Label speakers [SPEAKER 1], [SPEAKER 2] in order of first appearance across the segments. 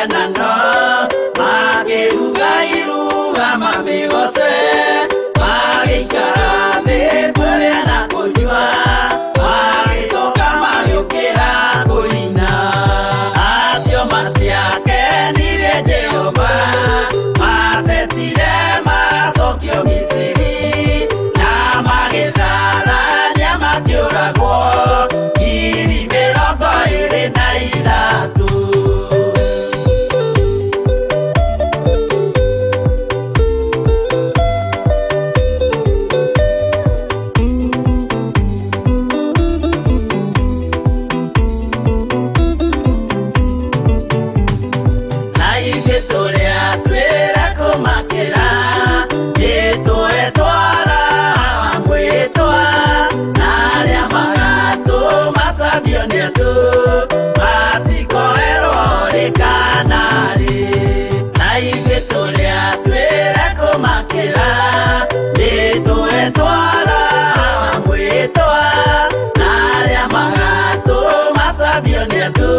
[SPEAKER 1] mĩhianano makĩruga iruga mamĩgoce magĩikara thĩ kũrĩa na kũnyua magĩcoka magĩũkĩra kũina acio matiakenirie Jehova matetire macokio Misiri na magĩtharania makĩũragwo 23,000. Na ithuĩ tũrĩa twĩra kũmakĩra nĩtwetwara mwĩtwa na arĩa magatũmacambio nĩ andũ matikoerwo rĩ kana rĩ. Na ithuĩ tũrĩa twĩra kũmakĩra nĩtwetwara mwĩtwa na arĩa magatũmacambio nĩ andũ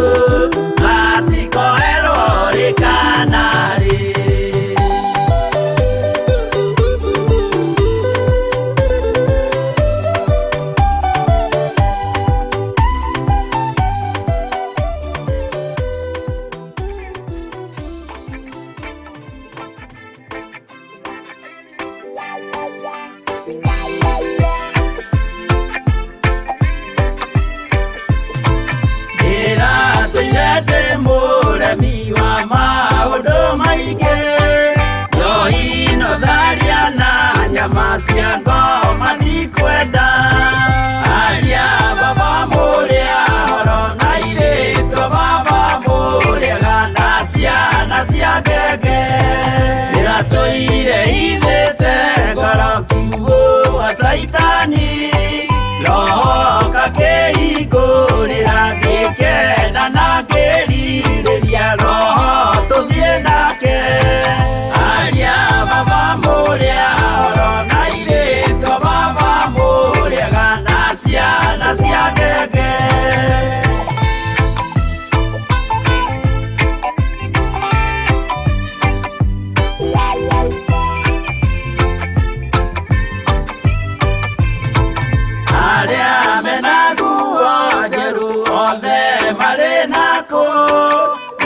[SPEAKER 1] matikoerwo rĩ kana rĩ. Ndĩratũire ndĩ mũremi wa maũndũ maingĩ njohi no tharia na nyama cia ngoma ndikwenda aria baba mũrĩa horo na irĩtwo baba mũrĩega na ciana cia ngenge ndĩratũire ithĩte ngoro kiugũ wa Caitani roho kakĩhingũrĩra ngĩkena na ngĩrirĩria roho tũthiĩ nake aria baba mũrĩa horo na irĩtwo baba mũrĩega na ciana cia ngenge. Arĩa mena nguo njerũ othe marĩ nakũ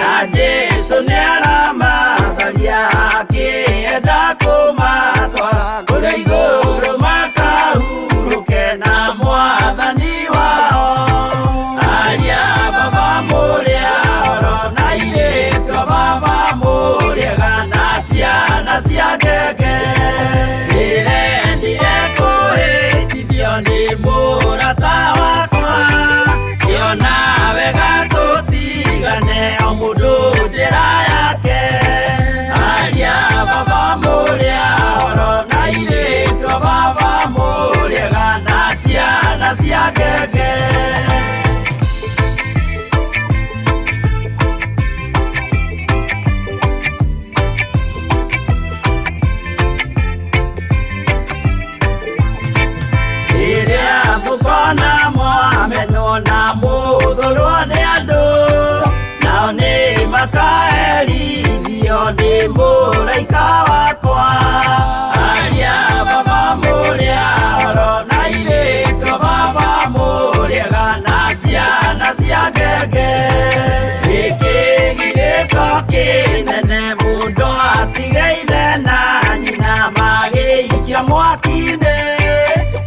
[SPEAKER 1] na Jesũ nĩaramacaria akĩenda kũmatwara kũrĩa igũrũ makahurũke na mwathani wao. Aria baba mũrĩa horo na irĩtwo baba mũrĩega na ciana cia ngenge ndĩrendire kũhĩtithio nĩ mũrata wakwa ngĩona wega tũtigane o mũndũ njĩra yake. Aria baba mũrĩa horo na irĩtwo baba mũrĩega na ciana cia ngenge. Rĩrĩa mũkona mwamenwo na mũthũrwo nĩ andũ nao nĩ makaherithio nĩ mũraika wakwa. Aria baba mũrĩa horo na irĩtwo baba mũrĩega na ciana cia ngenge gĩkĩgirĩko kĩnene mũndũ atige ithe na nyina magĩikio mwaki-inĩ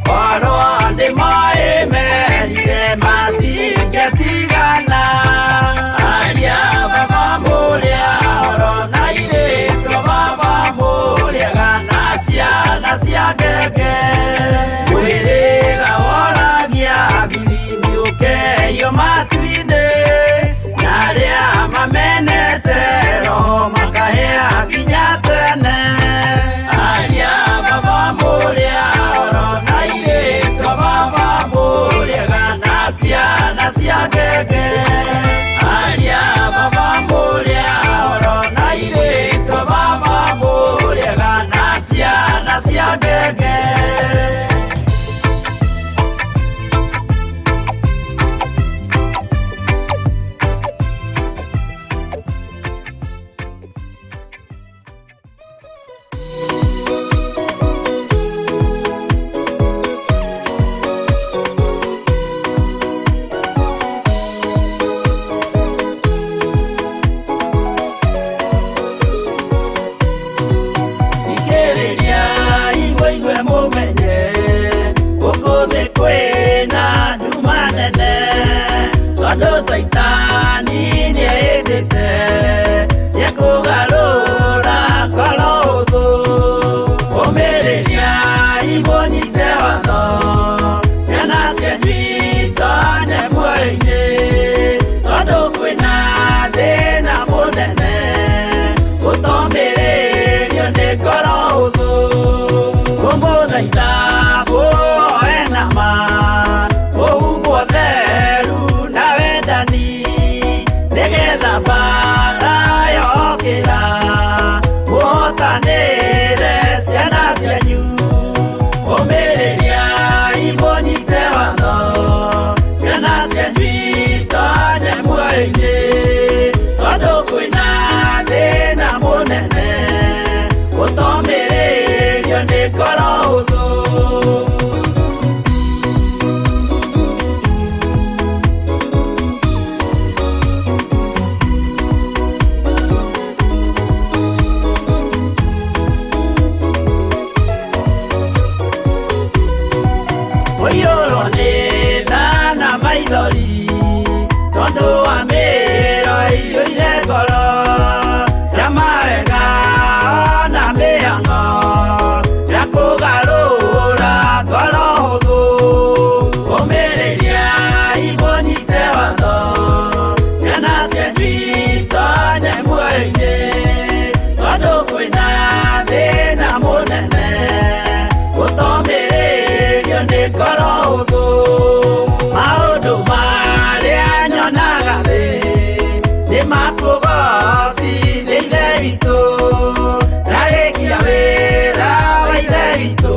[SPEAKER 1] korwo nĩmoĩ merire matingĩtigana. Aria baba mũrĩa horo na irĩtwo baba mũrĩega na ciana cia ngenge mwĩrĩga woragia biri mĩũkeyo matu-inĩ na arĩa mamenete roho makahĩa nginya tene. Aria baba mũrĩa Tondũ Caitani nĩehĩtĩte nĩekũgarũra ngoro hũthũ. Ũmĩrĩriai mũnyite watho, ciana cianyu itonye muoyo-inĩ, tondũ kwĩna thĩna mũnene gũtomĩrĩrio nĩ ngoro hũthũ. Ngũmũthaitha mũhoe na ma, mũhumbwo theru na wendani, nĩgetha mbaara yokĩra mũhotanĩre ciana cianyu. Ũmĩrĩriai mũnyite watho, ciana cianyu itonye muoyo-inĩ, tondũ kwĩna thĩna mũnene gũtomĩrĩrio nĩ ngoro hũthũ. Ũiyũrwo nĩ tha na maithori, tondũ wa mĩĩro ĩiyũire ngoro, ya mawega ona mĩhang'o ya kũgarũra ngoro hũthũ. Ũmĩrĩriai mũnyite watho, ciana cianyu itonye muoyo-inĩ, tondũ kwĩna thĩna mũnene gũtomĩrĩrio nĩ ngoro hũthũ. Maũndũ marĩa nyonaga thĩ nĩ makũgocithia Ithe witũ, ndarĩkia wĩra wa Ithe witũ,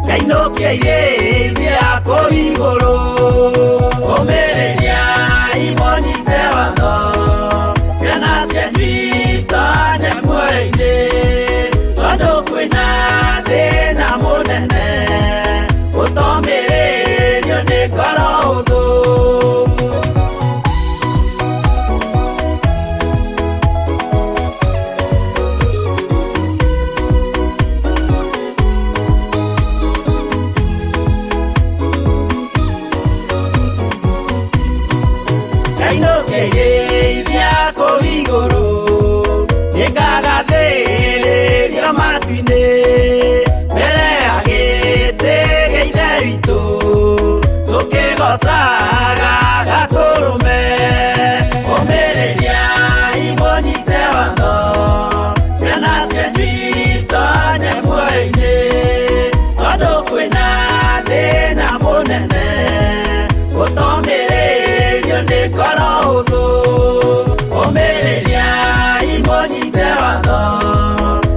[SPEAKER 1] ngainũkia irĩithia kũu igũrũ. Ũmĩrĩriai mũnyite watho, ciana cianyu itonye muoyo-inĩ, tondũ kwĩna thĩna mũnene gũtomĩrĩrio nĩ ngoro hũthũ. Ngainũkia irĩithia kũu igũrũ, nĩngagathĩrĩrio matu-inĩ, mbere ya gĩtĩ gĩa Ithe witũ, tũkĩgoocaga Gatũrũme. Ũmĩrĩriai mũnyite watho, ciana cianyu itonye muoyo-inĩ, tondũ kwĩna thĩna mũnene gũtomĩrĩrio nĩ ngoro hũthũ. Ũmĩrĩriai mũnyite watho,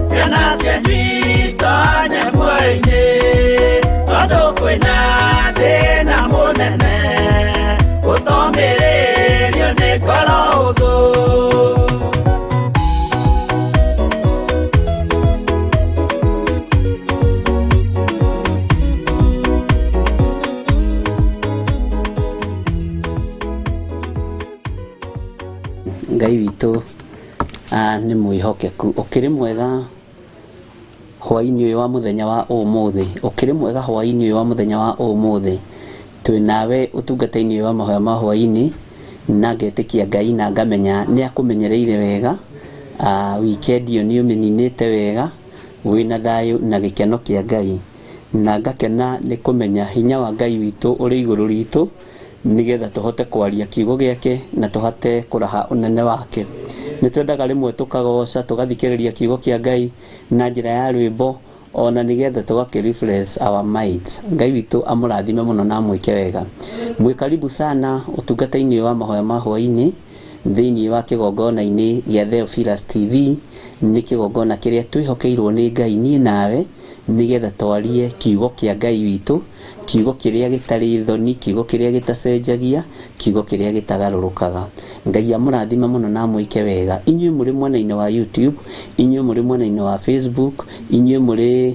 [SPEAKER 1] ciana cianyu itonye muoyo-inĩ, tondũ kwĩna thĩna mũnene gũtomĩrĩrio nĩ ngoro hũthũ.
[SPEAKER 2] Ngai witũ nĩ mwĩhokeku. Ũkĩrĩ mwega hwaĩ-inĩ ũyũ wa mũthenya wa ũmũthĩ, ũkĩrĩ mwega hwaĩ-inĩ ũyũ wa mũthenya wa ũmũthĩ. Twĩ nawe ũtungata-inĩ ũyũ wa mahoya ma hwaĩ-inĩ, na ngetĩkia Ngai na ngamenya nĩ akũmenyereire wega. Weekend ĩyo nĩ ũmĩninĩte wega, wĩna thayũ na gĩkeno kĩa Ngai, na ngakena nĩ kũmenya hinya wa Ngai witũ ũrĩ igũrũ ritũ, nĩgetha tũhote kwaria kiugo gĩake na tũhote kũraha ũnene wake. Nĩ twendaga rĩmwe tũkagoca tũgathikĩrĩria kiugo kĩa Ngai na njĩra ya rwĩmbo, ona nĩgetha tũgakĩ refresh our minds. Ngai witũ amũrathime mũno na amwĩke wega. Mwĩ karibu sana ũtungata-inĩ wa mahoya ma hwaĩ-inĩ thĩinĩ wa kĩgongona-inĩ gĩa Theophilus TV. Nĩ kĩgongona kĩrĩa twĩhokeirwo nĩ Ngai niĩ nawe, nĩgetha twarie kiugo kĩa Ngai witũ, kiugo kĩrĩa gĩtarĩ thoni, kiugo kĩrĩa gĩtacenjagia, kiugo kĩrĩa gĩtagarũrũkaga. Ngai amũrathime mũno na amwĩke wega. Inyuĩ mũrĩ mwena-inĩ wa YouTube, inyuĩ mũrĩ mwena-inĩ wa Facebook, inyuĩ mũrĩ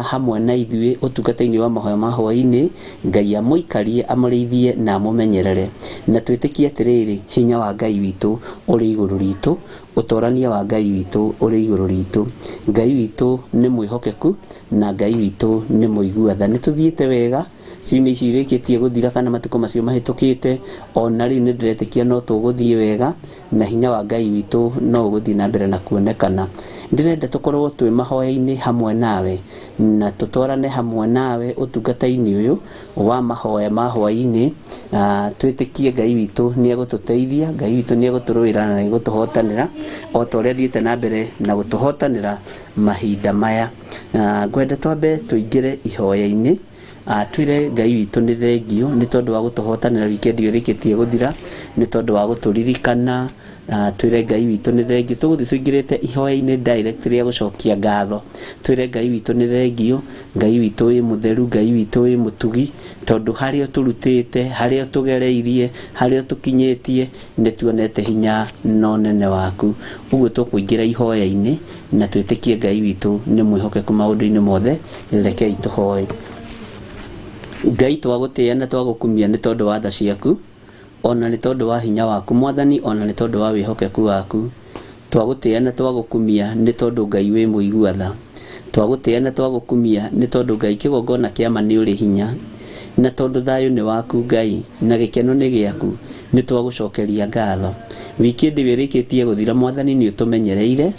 [SPEAKER 2] hamwe na ithuĩ ũtungata-inĩ wa mahoya ma hwaĩ-inĩ, Ngai amũikarie, amũrĩithie na amũmenyerere. Na twĩtĩkie atĩrĩrĩ, hinya wa Ngai witũ ũrĩ igũrũ ritũ, ũtorania wa Ngai witũ ũrĩ igũrũ ritũ. Ngai witũ nĩ mwĩhokeku na Ngai witũ nĩ mũigua tha. Nĩ tũthiĩte wega Ciumia ici irĩkĩtie gũthira kana matukũ macio mahĩtũkĩte, ona rĩu nĩ ndĩretĩkia no tũgũthiĩ wega na hinya wa Ngai witũ no ũgũthiĩ na mbere na kuonekana. Ndĩrenda tũkorwo twĩ mahoya-inĩ hamwe nawe na tũtwarane hamwe nawe ũtungata-inĩ ũyũ wa mahoya ma hwaĩ-inĩ. Twĩtĩkie Ngai witũ nĩ egũtũteithia, Ngai witũ nĩ egũtũrũĩra na nĩ egũtũhotanĩra o ta ũrĩa athiĩte na mbere na gũtũhotanĩra mahinda maya. Ngwenda twambe tũingĩre ihoya-inĩ, twĩre Ngai witũ nĩ thengio nĩ tondũ wa gũtũhotanĩra wikendi ĩyo ĩrĩkĩtie gũthira, nĩ tondũ wa gũtũririkana. Twĩre Ngai witũ nĩ thengio. Tũgũthiĩ tũingĩrĩte ihoya-inĩ direct rĩa gũcokia ngatho. Twĩre Ngai witũ nĩ thengio, Ngai witũ wĩ mũtheru, Ngai witũ wĩ mũtugi, tondũ harĩa ũtũrutĩte, harĩa ũtũgereirie, harĩa ũtũkinyĩtie, nĩ tuonete hinya na ũnene waku. Ũguo tũkũingĩra ihoya-inĩ na twĩtĩkie Ngai witũ nĩ mwĩhokeku maũndũ-inĩ mothe. Rekei tũhoe. Ngai twagũtĩĩa na twagũkumia nĩ tondũ wa tha ciaku, ona nĩ tondũ wa hinya waku Mwathani, ona nĩ tondũ wa wĩhokeku waku. Twagũtĩĩa na twagũkumia nĩ tondũ Ngai wĩ mũigua tha. Twagũtĩĩa na twagũkumia nĩ tondũ Ngai kĩgongona kĩa ma nĩ ũrĩ hinya, na tondũ thayũ nĩ waku Ngai na gĩkeno nĩ gĩaku, nĩ twagũcokeria ngatho. Wikendi ĩyo ĩrĩkĩtie gũthira Mwathani nĩ ũtũmenyereire,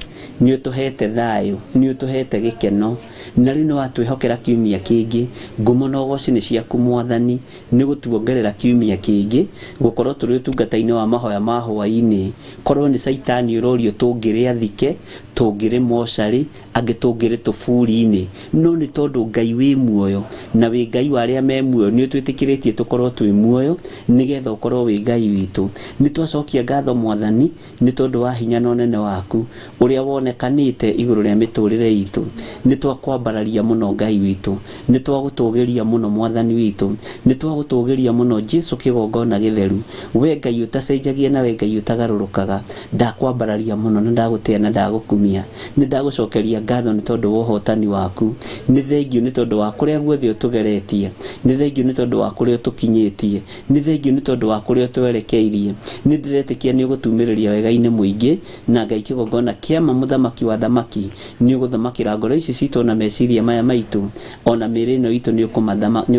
[SPEAKER 2] nĩ ũtũhete thayũ, nĩ ũtũhete gĩkeno, na rĩu nĩ watwĩhokera kiumia kĩngĩ. Ngumo na ũgoci nĩ ciaku Mwathani, nĩ gũtuongerera kiumia kĩngĩ, gũkorwo tũrĩ ũtungata-inĩ wa mahoya ma hwaĩ-inĩ. Korwo nĩ caitani ũrorio tũngĩrĩ athike, tũngĩrĩ mocarĩ, angĩ tũngĩrĩ tũburi-inĩ, no nĩ tondũ Ngai wĩ muoyo na wĩ Ngai wa arĩa me muoyo, nĩ ũtwĩtĩkĩrĩtie tũkorwo twĩ muoyo nĩgetha ũkorwo wĩ Ngai witũ. Nĩ twacokia ngatho Mwathani nĩ tondũ wa hinya na ũnene waku ũrĩa wonekanĩte igũrũ rĩa mĩtũrĩre itũ. Nĩ twakwambararia mũno Ngai witũ, nĩ twagũtũgĩria mũno Mwathani witũ, nĩ twagũtũgĩria mũno Jesu kĩgongona gĩtheru. We Ngai ũtacenjagia na we Ngai ũtagarũrũkaga, ndakwambararia mũno na ndagũtĩa na ndagũkumia. Nĩ ndagũcokeria ngatho nĩ tondũ wa ũhotani waku. Nĩ thengio nĩ tondũ wa kũrĩa guothe ũtũgeretie, nĩ thengio nĩ tondũ wa kũrĩa ũtũkinyĩtie, nĩ thengio nĩ tondũ wa kũrĩa ũtwerekeirie. Nĩ ndĩretĩkia nĩ ũgũtumĩrĩria wega-inĩ mũingĩ, na Ngai kĩgongona kĩama mũthamaki wa thamaki nĩ ũgũthamakĩra ngoro ici citũ na meciria maya maitũ, ona mĩĩrĩ ĩno itũ nĩ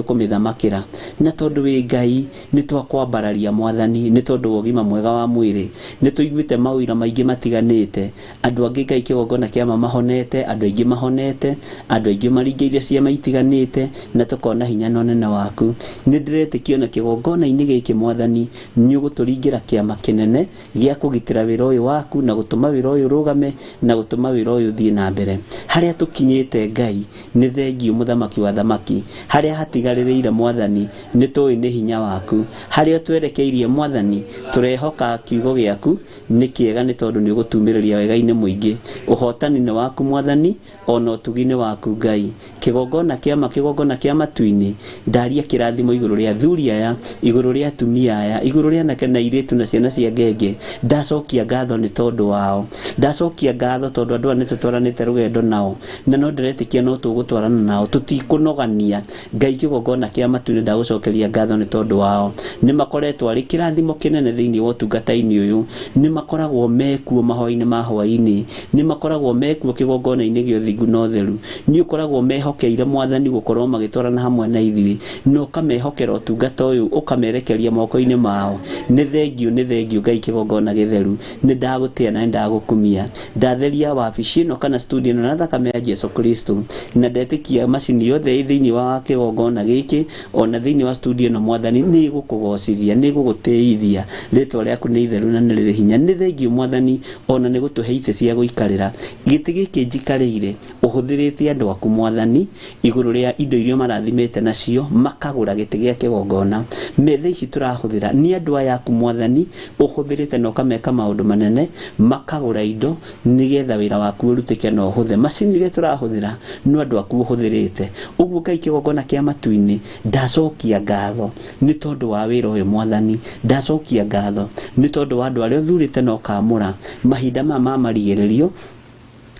[SPEAKER 2] ũkũmĩthamakĩra. Na tondũ wĩ Ngai nĩ twakwambararia Mwathani nĩ tondũ wa ũgima mwega wa mwĩrĩ. Nĩ tũiguĩte maũira maingĩ matiganĩte, andũ angĩ Ngai kĩgongona kĩama mahonete, andũ aingĩ mahonete, andũ aingĩ maringĩire ciama itiganĩte, na tũkona hinya na ũnene waku. Nĩ ndĩretĩkia ona kĩgongona-inĩ gĩkĩ Mwathani nĩ ũgũtũringĩra kĩama kĩnene gĩa kũgitĩra wĩra ũyũ waku na gũtũma wĩra ũyũ ũrũgame na gũtũma wĩra ũyũ ũthiĩ na mbere. Harĩa tũkinyĩte Ngai nĩ thengio mũthamaki wa thamaki, harĩa hatigarĩrĩire Mwathani nĩ tũĩ nĩ hinya waku, harĩa twerekeirie Mwathani tũrehoka kiugo gĩaku nĩ kĩega nĩ tondũ nĩ ũgũtumĩrĩria wega-inĩ mũingĩ. Ũhotani nĩ waku Mwathani, ona ũtugi nĩ waku Ngai. Kĩgongona kĩama, kĩgongona kĩa matu-inĩ, ndaria kĩrathimo igũrũ rĩa athuri aya, igũrũ rĩa atumia aya, igũrũ rĩa anake na airĩtu na ciana cia ngenge. Ndacokia ngatho nĩ tondũ wao, ndacokia ngatho tondũ andũ aya nĩ tũtwaranĩte rũgendo nao, na no ndĩretĩkia no tũgũtwarana nao, tũtikũnogania. Ngai kĩgongona kĩa matu-inĩ ndagũcokeria ngatho nĩ tondũ wao. Nĩ makoretwo arĩ kĩrathimo kĩnene thĩinĩ wa ũtungata-inĩ ũyũ, nĩ makoragwo mekuo mahoya-inĩ ma hwaĩ-inĩ, nĩ makoragwo mekuo kĩgongona-inĩ gĩa ũthingu na ũtheru, nĩ ũkoragwo mehokeire Mwathani gũkorwo magĩtwarana hamwe na ithuĩ, na ũkamehokera ũtungata ũyũ, ũkamerekeria moko-inĩ mao. Nĩ thengio, nĩ thengio Ngai kĩgongona gĩtheru, nĩ ndagũtĩa na nĩ ndagũkumia. Ndatheria wabici ĩno kana studio ĩno na thakame ya Jesu Kristo, na ndetĩkia macini yothe ĩ thĩinĩ wa kĩgongona gĩkĩ ona thĩinĩ wa studio ĩno Mwathani nĩ ĩgũkũgocithia, nĩ ĩgũgũtĩithia. Rĩtwa rĩaku nĩ itheru na nĩ rĩrĩ hinya. Nĩ thengio Mwathani ona nĩ gũtũhe itĩ cia gũikarĩra. Gĩtĩ gĩkĩ njikarĩire ũhũthĩrĩte andũ aku Mwathani igũrũ rĩa indo iria marathimĩte nacio, makagũra gĩtĩ gĩa kĩgongona. Metha ici tũrahũthĩra nĩ andũ aya aku Mwathani ũhũthĩrĩte na ũkameka maũndũ manene, makagũra indo nĩgetha wĩra waku ũrutĩke na ũhũthe. Macini iria tũrahũthĩra no andũ aku ũhũthĩrĩte. Ũguo Ngai kĩgongona kĩa matu-inĩ ndacokia ngatho nĩ tondũ wa wĩra ũyũ Mwathani, ndacokia ngatho nĩ tondũ wa andũ arĩa ũthurĩte na ũkamũra mahinda maya ma marigĩrĩrio.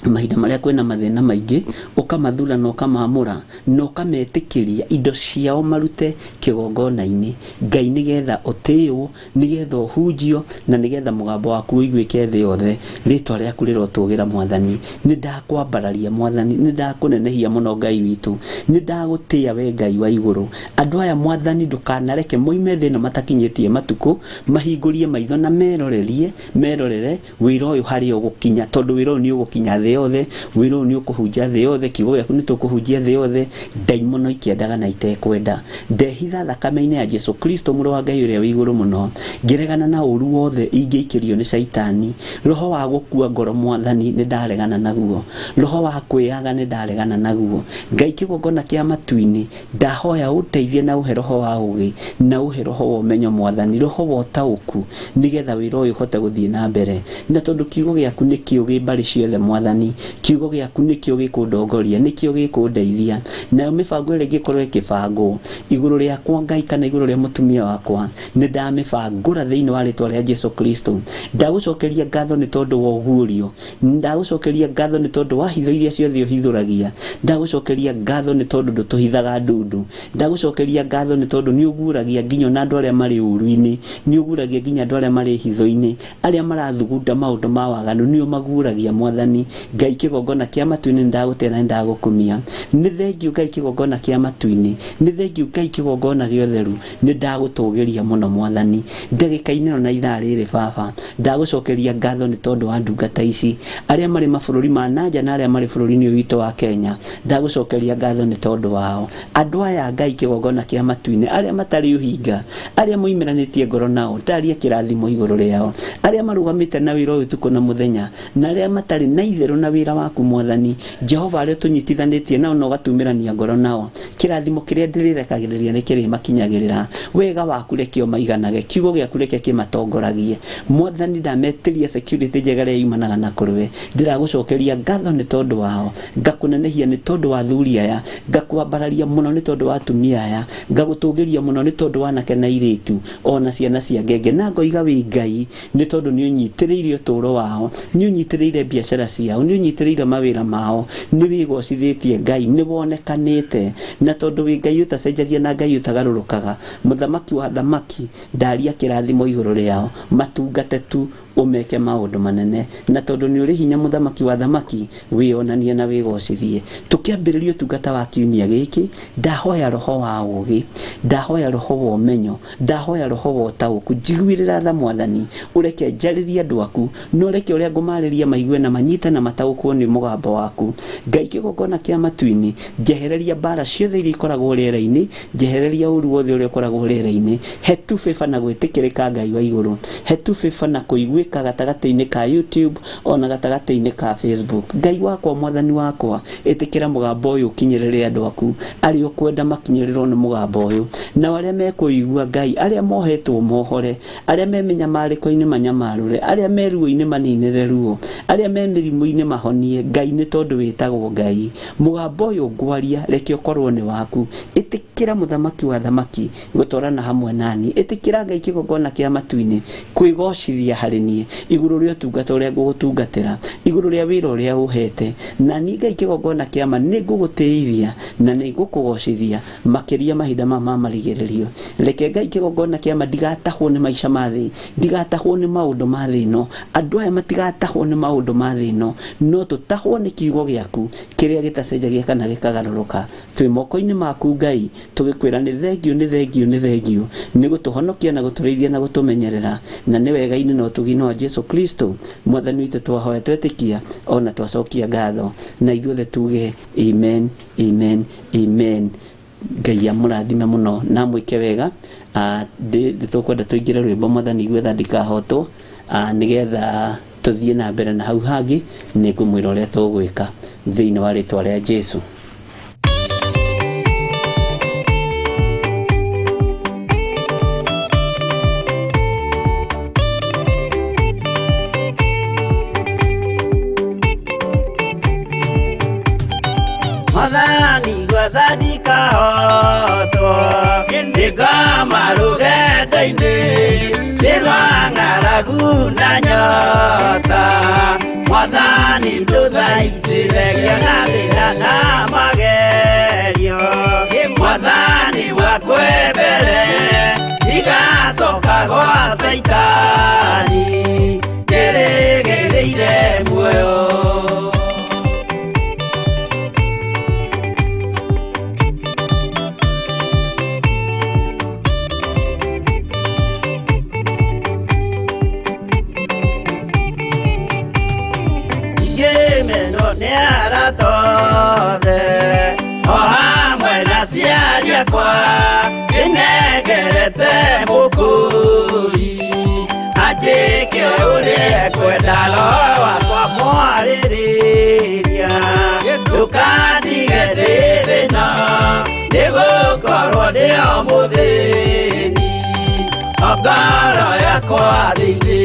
[SPEAKER 2] Mahinda marĩa kwĩna mathĩna maingĩ, ũkamathura na ũkamaamũra na ũkametĩkĩria indo ciao marute kĩgongona-inĩ, Ngai, nĩgetha ũtĩĩwo, nĩgetha ũhunjio, na nĩgetha mũgambo waku ũiguĩke thĩ yothe. Rĩtwa rĩaku rĩrotũgĩra Mwathani. Nĩ ndakwambararia Mwathani, nĩ ndakũnenehia mũno Ngai witũ, nĩ ndagũtĩĩa we Ngai wa igũrũ. Andũ aya Mwathani, ndũkanareke moime thĩ ĩno matakinyĩtie matukũ, mahingũrie maitho na merorerie, merorere wĩra ũyũ harĩa ũgũkinya, tondũ wĩra ũyũ nĩ ũgũkinya thĩ yothe, wĩra ũyũ nĩ ũkũhunjia thĩ yothe, kiugo gĩaku nĩ tũkũhunjia thĩ yothe, ndaimono ikĩendaga na itekwenda. Ndehitha thakame-inĩ ya Jesu Kristo mũrũ wa Ngai ũrĩa wĩ igũrũ mũno, ngĩregana na ũru wothe ingĩikĩrio nĩ caitani. Roho wa gũkua ngoro Mwathani nĩ ndaregana naguo, roho wa kwĩyaga nĩ ndaregana naguo. Ngai kĩgongona kĩa matu-inĩ, ndahoya ũndeithie na ũhe roho wa ũgĩ, na ũhe roho wa ũmenyo Mwathani, roho wa ũtaũku, nĩgetha wĩra ũyũ ũhote gũthiĩ na mbere. Na tondũ kiugo gĩaku nĩ kĩũgĩ mbarĩ ciothe Mwathani, kiugo gĩaku nĩkĩo gĩkũndongoria, nĩkĩo gĩkũndeithia. Nayo mĩbango ĩrĩa ĩngĩkorwo ĩkĩbangwo igũrũ rĩakwa Ngai kana igũrũ rĩa mũtumia wakwa, nĩ ndamĩbangũra thĩinĩ wa rĩtwa rĩa Jesu Kristo. Ndagũcokeria ngatho nĩ tondũ wa ũguũrio, ndagũcokeria ngatho nĩ tondũ wa hitho iria ciothe ũhithũragia, ndagũcokeria ngatho nĩ tondũ ndũtũhithaga ndundu, ndagũcokeria ngatho nĩ tondũ nĩ ũguũragia nginya ona andũ arĩa marĩ ũru-inĩ, nĩ ũguũragia nginya andũ arĩa marĩ hitho-inĩ, arĩa marathugunda maũndũ ma waganu nĩ ũmaguũragia Mwathani. Ngai kĩgongona kĩa matu-inĩ, nĩ ndagũtĩa na nĩ ndagũkumia. Nĩ thengiũ Ngai kĩgongona kĩa matu-inĩ, nĩ thengiũ Ngai kĩgongona gĩa ũtheru, nĩ ndagũtũgĩria mũno Mwathani. Ndagĩka-inĩ ĩno na ithaa rĩrĩ Baba, ndagũcokeria ngatho nĩ tondũ wa ndungata ici, arĩa marĩ mabũrũri ma nanja na arĩa marĩ bũrũri-inĩ ũyũ witũ wa Kenya, ndagũcokeria ngatho nĩ tondũ wao. Andũ aya Ngai kĩgongona kĩa matu-inĩ, arĩa matarĩ ũhinga, arĩa moimĩranĩtie ngoro nao, ndaria kĩrathimo igũrũ rĩao, arĩa marũgamĩte na wĩra ũyũ ũtukũ na mũthenya, na arĩa matarĩ na itherũ na wĩra waku Mwathani Jehova, arĩa tũnyitithanĩtie nao na ũgatumĩrania ngoro nao, kĩrathimo kĩrĩa ndĩrĩrekagĩrĩria nĩ kĩrĩmakinyagĩrĩra. Wega waku reke ũmaiganage, kiugo gĩaku reke kĩmatongoragie Mwathani. Ndametĩria security njega ĩrĩa yumanaga na kũrĩ we. Ndĩragũcokeria ngatho nĩ tondũ wao, ngakũnenehia nĩ tondũ wa athuri aya, ngakwambararia mũno nĩ tondũ wa atumia aya, ngagũtũgĩria mũno nĩ tondũ wa anake na airĩtu ona ciana cia ngenge, na ngoiga wĩ Ngai nĩ tondũ nĩ ũnyitĩrĩire ũtũũro wao, nĩ ũnyitĩrĩire biacara ciao, nĩ ũnyitĩrĩire mawĩra mao, nĩ wĩgocithĩtie Ngai, nĩ wonekanĩte, na tondũ wĩ Ngai ũtacenjagia na Ngai ũtagarũrũkaga, mũthamaki wa thamaki, ndaria kĩrathimo igũrũ rĩao, matungate tu, ũmeke maũndũ manene, na tondũ nĩ ũrĩ hinya mũthamaki wa thamaki, wĩonanie na wĩgocithie. Tũkĩambĩrĩria ũtungata wa kiumia gĩkĩ, ndahoya roho wa ũgĩ, ndahoya roho wa ũmenyo, ndahoya roho wa ũtaũku. Njiguĩrĩra tha Mwathani, ũreke njarĩrie andũ aku, na ũreke ũrĩa ngũmarĩria maigue na manyite na mataũkwo nĩ mũgambo waku. Ngai kĩgongona kĩa matu-inĩ, njehereria mbara ciothe iria ikoragwo rĩera-inĩ, njehereria ũru wothe ũrĩa ũkoragwo rĩera-inĩ. He tu favor na gwĩtĩkĩrĩka Ngai wa igũrũ, he tu favor na kũiguĩka gatagatĩ-inĩ ka YouTube ona gatagatĩ-inĩ ka Facebook. Ngai wakwa, Mwathani wakwa, ĩtĩkĩra mũgambo ũyũ ũkinyĩrĩre andũ aku arĩa ũkwenda makinyĩrĩrwo nĩ mũgambo ũyũ, nao arĩa mekũigua Ngai, arĩa mohetwo mohore, arĩa me mĩnyamarĩko-inĩ manyamarũre, arĩa me ruo-inĩ maninĩre ruo, arĩa me mĩrimũ-inĩ mahonie. Ngai, nĩ tondũ wĩtagwo Ngai, mũgambo ũyũ ngwaria reke ũkorwo nĩ waku. Ĩtĩkĩra mũthamaki wa thamaki gũtwarana hamwe nani, ĩtĩkĩra Ngai kĩgongona kĩa matu-inĩ kwĩgocithia harĩ niĩ igũrũ rĩa ũtungata ũrĩa ngũgũtungatĩra, igũrũ rĩa wĩra ũrĩa ũhete, na niĩ Ngai kĩgongona kĩa ma nĩ ngũgũtĩithia na nĩ ngũkũgocithia makĩria mahinda maya ma marigĩrĩrio. Reke Ngai kĩgongona kĩa ma ndigatahwo nĩ maica ma thĩ, ndigatahwo nĩ maũndũ ma thĩ ĩno, andũ aya matigatahwo nĩ maũndũ ma thĩ ĩno, no tũtahwo nĩ kiugo gĩaku kĩrĩa gĩtacenjagia kana gĩkagarũrũka. Twĩ moko-inĩ maku Ngai, tũgĩkwĩra nĩ thengiũ, nĩ thengiũ, nĩ thengiũ nĩ gũtũhonokia na gũtũrĩithia na gũtũmenyerera, na nĩ wega-inĩ na ũtugi-inĩ wa Jesu Kristo Mwathani witũ twahoya twetĩkia ona twacokia ngatho, na ithuothe tuge amen, amen, amen. Ngai amũrathime mũno na mwĩke wega. Tũkwenda tũingĩre rwĩmbo Mwathani gwetha ndikahotwo, nĩgetha tũthiĩ na mbere na hau hangĩ nĩ ngũmwĩra ũrĩa tũgwĩka thĩinĩ wa rĩtwa rĩa Jesu.
[SPEAKER 1] Mwathani gwetha ndikahotwo, nĩngoma rũgendo-inĩ, nĩ rwa ng'aragu. ng'aragu na nyota Mwathani ndũthaitĩre ngĩona thĩna na magerio Mwathani wakwa mbere ndigacoka gwa Caitani njĩrĩgĩrĩire muoyo. Ngĩmenwo nĩ arata othe o hamwe na aciari akwa ndĩnengerete mũkũri anjĩke ũrĩa ekwenda roho wakwa mwarĩrĩria ndũkandige ndĩ thĩna nĩgũkorwo ndĩ o mũthĩni o ngoro yakwa thĩinĩ.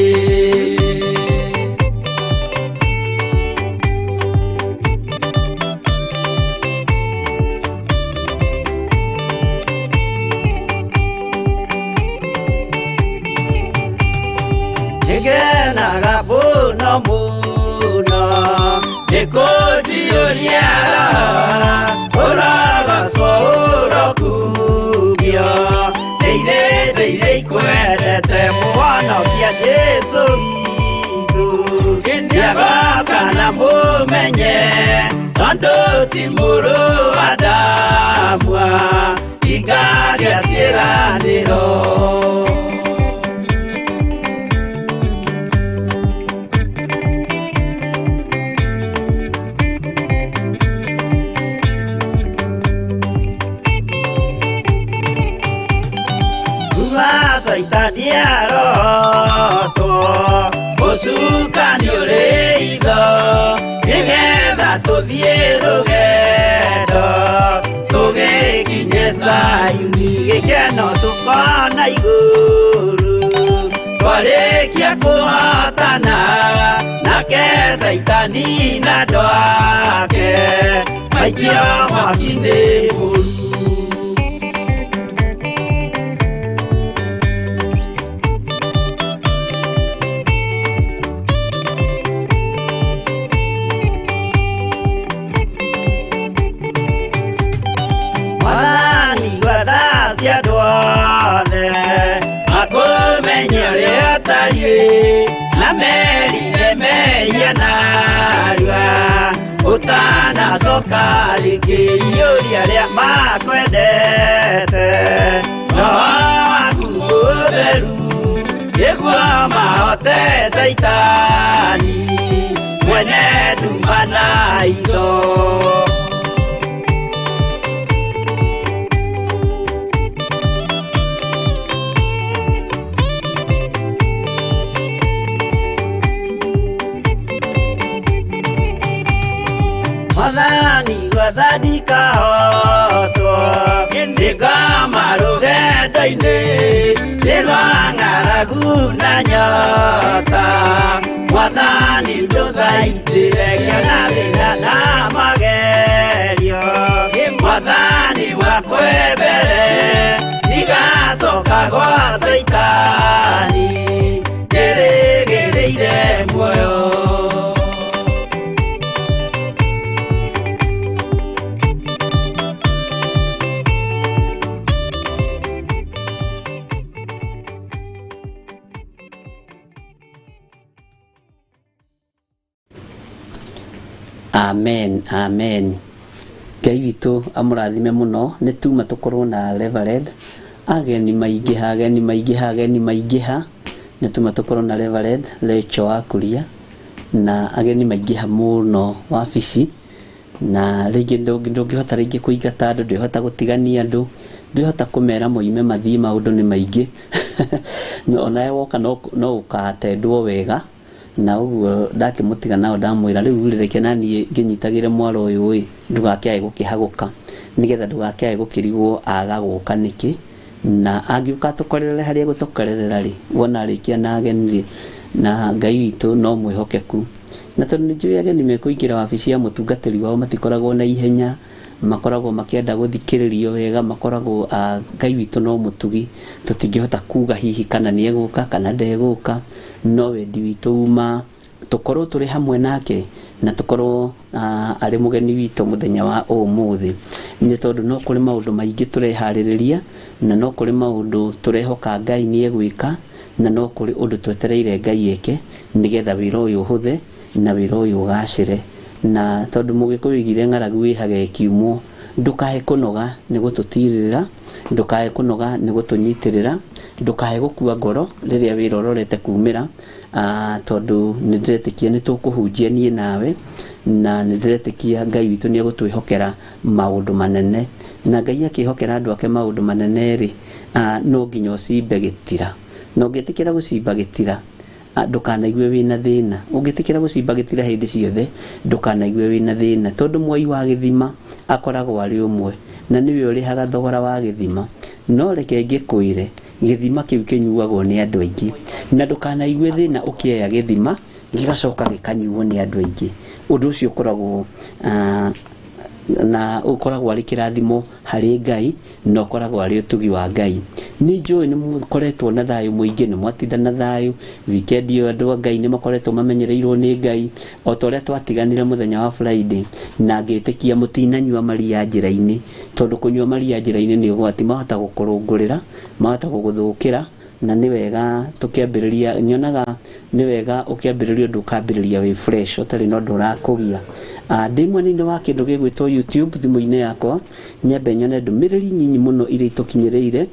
[SPEAKER 1] Nĩngenaga mũno mũno nĩkũnjiyũria roho ũrogocwo ũrokumio ndĩire ndĩire ikwendete mũhonokia Jesũ witũ nĩagoka na mũmenye tondũ ti mũrũ wa Adamu hingagia ciĩranĩro. Caitani arotwo ũcukani ũrĩ itho nĩgetha tũthiĩ rũgendo tũgĩkinye Zayuni gĩkeno tũkona igũrũ twarĩkia kũhotana nake Caitani na andũ ake maikio mwaki-inĩ mũru. Mwathani gwatha cia andũ othe makũmenye ũrĩa ũtariĩ na merire mehia narua ũtanacoka rĩngĩ iyũria arĩa makwendete roho waku mũtheru nĩguo mahote Caitani mwene nduma na itho. Mwathani gwatha ndikahotwo ndĩkoma rũgendo-inĩ nĩ rwa ng'aragu na nyota Mwathani ndũthaitĩre ngĩona thĩna na magerio Mwathani wakwa mbere ndigacoka gwa Caitani njĩrĩgĩrĩire muoyo.
[SPEAKER 2] Amen, amen. Ngai witũ amũrathime mũno nĩ tuma tũkorwo na Reverend ageni maingĩha ageni maingĩha ageni maingĩha nĩ tuma tũkorwo na Reverend Rachel wa Kuria na ageni maingĩha mũno wabici na rĩngĩ ndũngĩhota rĩngĩ kũingata andũ ndũngĩhota gũtigania andũ ndũngĩhota kũmera moime mathiĩ maũndũ nĩ maingĩ onawe woka no ũkatendwo wega na ũguo ndakĩmũtiga nao ndamwĩra rĩu rĩ reke naniĩ ngĩnyitagĩre mwaro ũyũ ĩ ndũgakĩage gũkĩhagũka nĩgetha ndũgakĩage gũkĩrigwo aga gũka nĩkĩ na angĩũka atũkorerere harĩa egũtũkorerera rĩ wona arĩkia na ageni rĩ na Ngai witũ no mwĩhokeku na tondũ nĩ njũĩ ageni mekũingĩra wabici ya mũtungatĩri wao matikoragwo na ihenya Makoragwo makĩenda gũthikĩrĩrio wega, makoragwo Ngai witũ no mũtugi, tũtingĩhota kuga hihi kana nĩ egũka kana ndegũka, no wendi witũ uma tũkorwo tũrĩ hamwe nake na tũkorwo arĩ mũgeni witũ mũthenya wa ũmũthĩ, nĩ tondũ no kũrĩ maũndũ maingĩ tũreharĩrĩria, na no kũrĩ maũndũ tũrehoka Ngai nĩ egwĩka, na no kũrĩ ũndũ twetereire Ngai eke nĩgetha wĩra ũyũ ũhũthe na wĩra ũyũ ũgacĩre. Na tondũ mũgĩkũyũ oigire ng'aragu ĩhaga ĩkiumwo, ndũkae kũnoga nĩ gũtũtirĩrĩra, ndũkae kũnoga nĩ gũtũnyitĩrĩra, ndũkae gũkua ngoro rĩrĩa wĩra ũrorete kumĩra, tondũ nĩ ndĩretĩkia nĩ tũkũhunjia niĩ nawe, na nĩ ndĩretĩkia Ngai witũ nĩ egũtwĩhokera maũndũ manene. Na Ngai akĩhokera andũ ake maũndũ manene rĩ, no nginya ũcimbe gĩtira. Na ũngĩtĩkĩra gũcimba gĩtira, ndũkanaigue wĩna thĩna. Ũngĩtĩkĩra gũcimba gĩtira hĩndĩ ciothe, ndũkanaigue wĩna thĩna, tondũ mwai wa gĩthima akoragwo arĩ ũmwe, na nĩwe ũrĩhaga thogora wa gĩthima. No reke ngĩkwĩre, gĩthima kĩu kĩnyuagwo nĩ andũ aingĩ, na ndũkanaigue thĩna ũkĩoya gĩthima gĩgacoka gĩkanyuo nĩ andũ aingĩ. Ũndũ ũcio ũkoragwo na ũkoragwo arĩ kĩrathimo harĩ Ngai, na ũkoragwo arĩ ũtugi wa Ngai. Nĩ njũĩ nĩ mũkoretwo na thayũ mũingĩ, nĩ mwatinda na thayũ weekend ĩyo. Andũ a Ngai nĩ makoretwo mamenyereirwo nĩ Ngai o ta ũrĩa twatiganire mũthenya wa Friday, na ngĩtĩkia mũtinanyua maria njĩra-inĩ, tondũ kũnyua maria njĩra-inĩ nĩ ũgwati, mahota gũkũrũngũrĩra, mahota gũgũthũkĩra. Na nĩ wega tũkĩambĩrĩria, nyonaga nĩ wega ũkĩambĩrĩria ũndũ ũkambĩrĩria wĩ fresh, ũtarĩ na ũndũ ũrakũgia. Ndĩ mwena-inĩ wa kĩndũ gĩgwĩtwo YouTube thimũ-inĩ yakwa, nyambe nyone ndũmĩrĩri nyinyi mũno iria itũkinyĩrĩire.